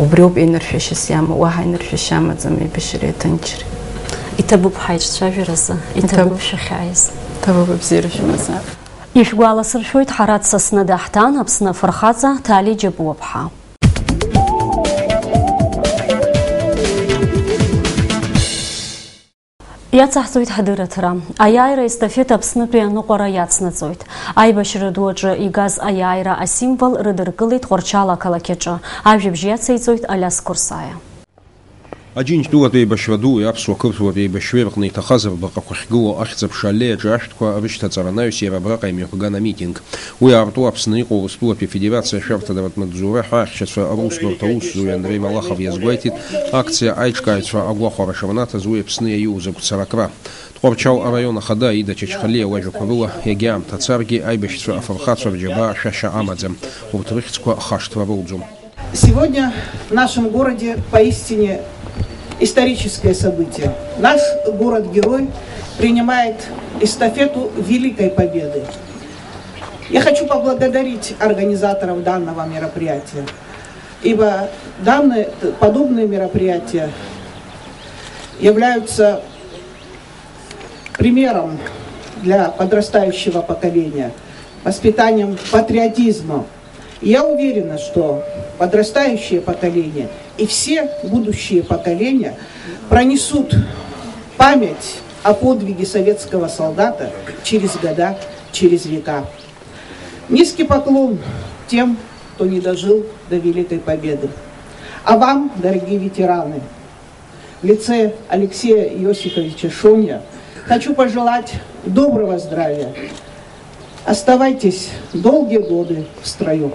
убриоуп еиныршәашьас иамоу, уаҳа еиныршәашьа амаӡам аибашьреи аҭынчреи. Иҭабуп ҳаицәажәаразы, иҭабуп. Иҭабуп шәахьааиз. Иҭабуп, абзиара шәымазаап. Ишәгәаласыршәоит, ҳара Сасны даҳҭан Аԥсны афырхаҵа Ҭали Џьапуаԥҳа. Иацаҳҵоит ҳдырраҭара. Аиааира естафета Аԥснытәи аныҟәара иацнаҵоит. Аибашьра ду аҿы игаз аиааира асимвол рыдыркылеит Тҟәарчал ақалақь аҿы. Ажәабжь иацеиҵоит Алиас Курсаиа. Аџьынџьтәылатә еибашьра дуи аԥсуа-қырҭуатә еибашьреи рҟны иҭахаз рбаҟақәа ахьгылоу ахьӡ-аԥша аллеиаҿы ашәҭқәа рышьҭаҵара анаҩс иара абраҟа имҩаԥган амитинг. Уи аарту Аԥсны иҟоу Урыстәылатәи Афедерациа ашәарҭадаратә маҵзура ҳәа ахьчацәа русбарҭа аусзуҩы Андреи Малахов иазгәеиҭеит, акциа аиҿкааҩцәа агәахәара шырнаҭаз уи Аԥсны иаиуз агәцаракра. Тҟәарчал араион ахада Аида Чачхалиа лажәақәа рыла, иагьа аамҭа царгьы, аибашьцәа афырхацәа рџьабаа шәашьа амаӡам, урҭ рыхьӡқәа хашҭра рылӡом. Сегодня в нашем городе поистине историческое событие. Наш город-герой принимает эстафету Великой Победы. Я хочу поблагодарить организаторов данного мероприятия, ибо данные, подобные мероприятия являются примером для подрастающего поколения, воспитанием патриотизма. Я уверена, что подрастающее поколение и все будущие поколения пронесут память о подвиге советского солдата через года, через века. Низкий поклон тем, кто не дожил до Великой Победы. А вам, дорогие ветераны, в лице Алексея Иосифовича Шоня хочу пожелать доброго здравия. Оставайтесь долгие годы в строю.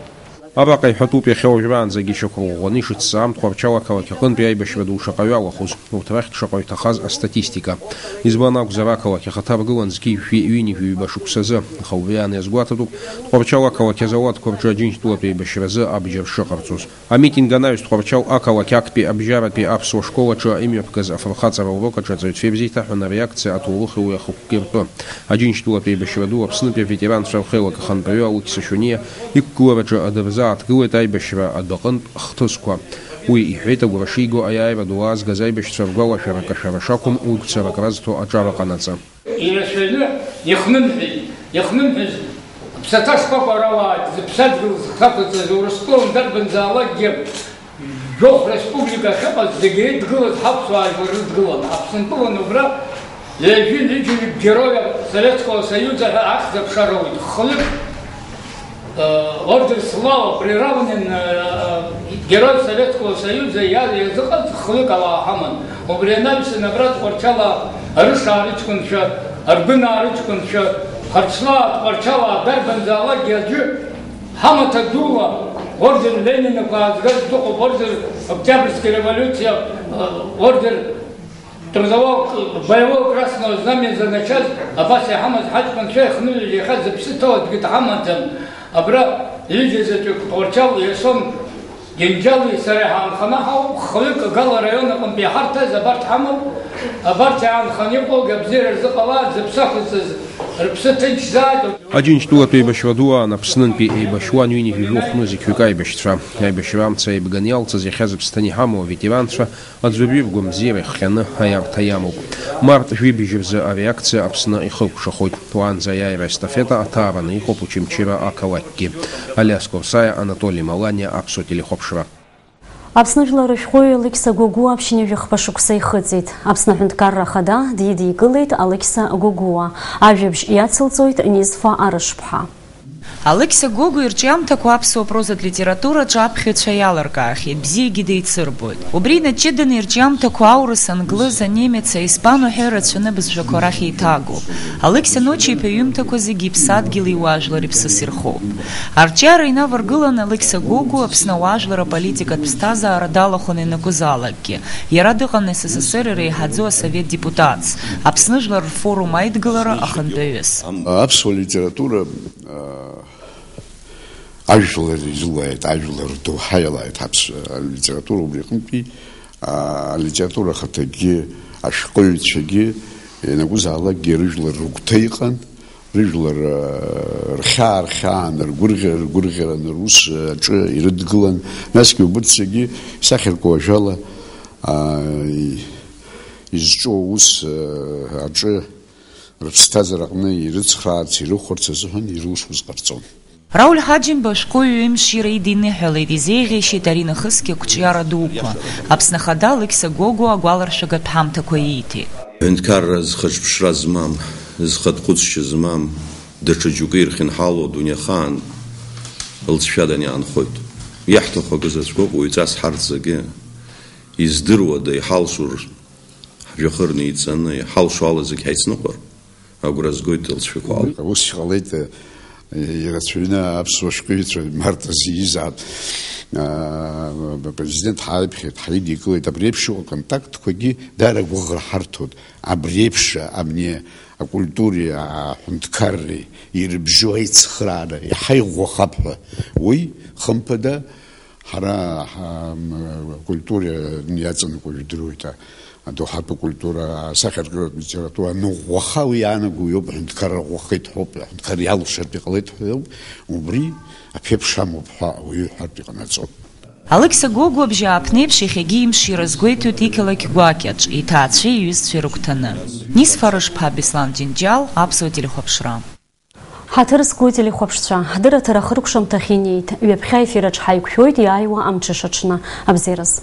Араҟа иҳәатәуп иахьа уажәраанӡагьы ишьақәырӷәӷәаны ишыцҵаам Тҟәарчал ақалақь аҟынтәи аибашьра ду шаҟаҩы алахәыз, урҭ рахьтә шаҟаҩ ҭахаз астатистика. Избан акәзар, ақалақь ахаҭа ргылан зқьи жәшәи ҩынҩажәи ҩба шықәсазы, аха убри аан иазгәаҭатәуп Тҟәарчал ақалақь азауадқәа рҿы Аџьынџьтәылатәи еибашьразы абџьар шыҟарҵоз. Амитинг анаҩс, Тҟәарчал ақалақь актәи абжьаратәи аԥсуа школ аҿы имҩаԥгаз афырхаҵара урок аҿы аҵаҩцәа ирзеиҭаҳәан ари акциа аҭоурыхи уи ахықәкы ртәы. Аџьынџьтәылатә еибашьра ду Аԥснытәи аветеранцәа рхеилак ахантәаҩы Алықьса Шониа иқәгылараҿы адырзааҭгылеит аибашьра адәаҟынтә хҭысқәа. Уи иҳәеит агәра шиго аиааира ду аазгаз аибашьцәа ргәалашәара акашәара шақәым уи гәцаракра зҭо аҿар аҟанаҵы. Ирацәаҩны ихнымҳәит, ихнымҳәыз, ԥсаҭа шкәакәа рауааит, зыԥсадгьыл зхақәиҭыз, Урыстәылан дарбанзаалакгьы жәохә республика ахьыҟаз зегьы ирыдгылаз ҳаԥсуаа жәлар рыдгылан. Аԥсынтәылан убра ҩажәи ҩыџьа герои Советского Союза ҳәа ахьӡ-аԥша роуит. Хҩык Э, ордер Слава приравнен, э, Герой Советского Союза иа-, иазыҟаз хҩык ауаа ҳаман. Убри анаҩсан абра Тҟәарчала арышаа рыҷкәынцәа, аргәынаа рыҷкәынцәа, Харчлаа, Тҟәарчалаа, дарбанзаалакгьы аӡәы ҳамаҭа дула ордер Ленинақәа аазгаз дыҟоуп, ордер Октиабрьская революциа, э, ордер Трудового, боевого красного знамени заначаз, абас иҳамаз ҳаҷкәынцәа ихныҩлеит, иахьа зыԥсы ҭоу аӡәгьы дҳамаӡам. Абра ҩыџьа заҵәык Тҟәарчал, Иасон, Џьынџьали сареи ҳаанханы ҳауп, хҩык Гала араион аҟынтә иҳарҭаз абарҭ ҳамоуп, абарҭ иаанханы иҟоугьы абзиара рзыҟалааит, зыԥсы ақәызҵаз рыԥсы ҭынчзааит. Аџьынџьтәылатә еибашьра ду аан Аԥснынтәи еибашьуан ҩынҩажәи жәохә нызқьҩык аибашьцәа. Аибашьра амца еибганы иалҵыз иахьа зыԥсҭаны иҳамоу аветеранцәа аӡәырҩы ргәамзиара иахҟьаны аиарҭа иамоуп. Март жәибжь рзы ареакциа Аԥсны ихыкәшахоит. Уаанӡа аиааира естафета аҭаараны иҟоуп Очамчыра ақалақьгьы. Алиас Корсаиа, Анатоли Маланиа, Аԥсуа телехәаԥшра. Аԥсны жәлар рышәҟәыҩҩы Алықьса Гогәуа ԥшьынҩажәи хԥа шықәса ихыҵит. Аԥсны аҳәынҭқарра ахада дидикылеит Алықьса Гогәуа. Ажәабжь иацылҵоит Низфа Арышԥҳа. Алықьса Гогәуа ирҿиамҭақәа аԥсуа прозатә литератураҿы аԥхьаҩцәа иалыркаахьеит, бзиагьы деицырбоит. Убри инаҷыданы ирҿиамҭақәа аурыс, англыз, анемец, аиспан уҳәа ирацәаны абызшәақәа рахь еиҭагоуп. Алықьса Ночи-иԥа иҩымҭақәа зегьы иԥсадгьыли уаажәлари ԥсыс ирхоуп. Арҿиара инаваргыланы Алықьса Гогәуа Аԥсны ауаажәлар аполитикатә ԥсҭазаара далахәын ианакәызаалакгьы. Иара дыҟан С С С Р иреиҳаӡоу асовет депутатс, Аԥсны Жәлар рфорум аидгылара ахантәаҩыс. Аԥсуа литература, аа, ажәлар ирылааит, ажәлар рдоуҳа иалааит аԥсуа литература, убри аҟынтәи, аа, алитература ахаҭагьы, ашәҟәыҩҩцәагьы, ианакәызаалакгьы рыжәлар рыгәҭа иҟан, рыжәлар, аа, рхьаа рхьаан, ргәырӷьара ргәырӷьаран, рус аҿы ирыдгылан, насгьы убырҭ зегьы исахьарку ажәала, аа, изҿу аус, аа, аҿы рыԥсҭазаараҟны ирыцхраарц, ирыхәарц азыҳәан ирылшоз ҟарҵон. Рауль Ҳаџьымба ашәҟәыҩҩы имшира идиныҳәалеит, изеиӷьеишьеит аринахысгьы ақәҿиара дуқәа. Аԥсны Ахада Алықьса Гогәуа агәаларшәагатә ҳамҭақәа ииҭеит. Ҳәынҭқарра зхаҿԥшра змам, зхатә хәыцшьа змам, даҽа џьоукы ирхьынҳало адунеи ахаан лҵшәаданы иаанхоит. Иаҳҭаху акы заҵәык ауп, уаҩҵас ҳарҭ зегьы издыруада, иҳалшо ҳжәҩахыр неиҵаны, иҳалшо ала зегь ҳаицныҟәар, агәра згоит лҵшәақәа ала. Ус иҟалеит, ирацәаҩны аԥсуа шәҟәыҩҩцәа Март азы иизаап. Апрезидент ҳааиԥхьеит, ҳаидикылеит, абри еиԥш иҟоу аконтактқәагьы даара агәыӷра ҳарҭоит. Абри еиԥш абни акультуреи аҳәынҭқарреи ирыбжьоу аицхраара иаҳа иӷәӷәахап ҳәа. Уи, хымԥада, ҳара, ҳа, м, акультура иаҵанакуа жәдыруеит, а, адоуҳатә акультура, асахьаркыратә литература аныӷәӷәаха, уи иаанаго иоуп, аҳәынҭқарра ӷәӷәахеит ҳәоуп, аҳәынҭқар иалшартә иҟалеит ҳәа иоуп, убри аԥеиԥш амоуп ҳәа ауаҩы иҳәартә иҟанаҵом. Алықьса Гогәуа абжьааԥнеиԥш иахьагьы имшира азгәеиҭоит иқалақь Гәакьаҿ, иҭаацәеи иҩызцәеи рыгәҭаны. Нисфа Рышԥҳа, Беслан Џьынџьал, Аԥсуа телехәаԥшра. Ҳаҭыр зқәу телехәаԥшцәа, ҳдырраҭара ахыркәшамҭахь инеит, ҩаԥхьа аефир аҿы ҳаиқәшәоит иааиуа амҽышаҽны. Абзиараз.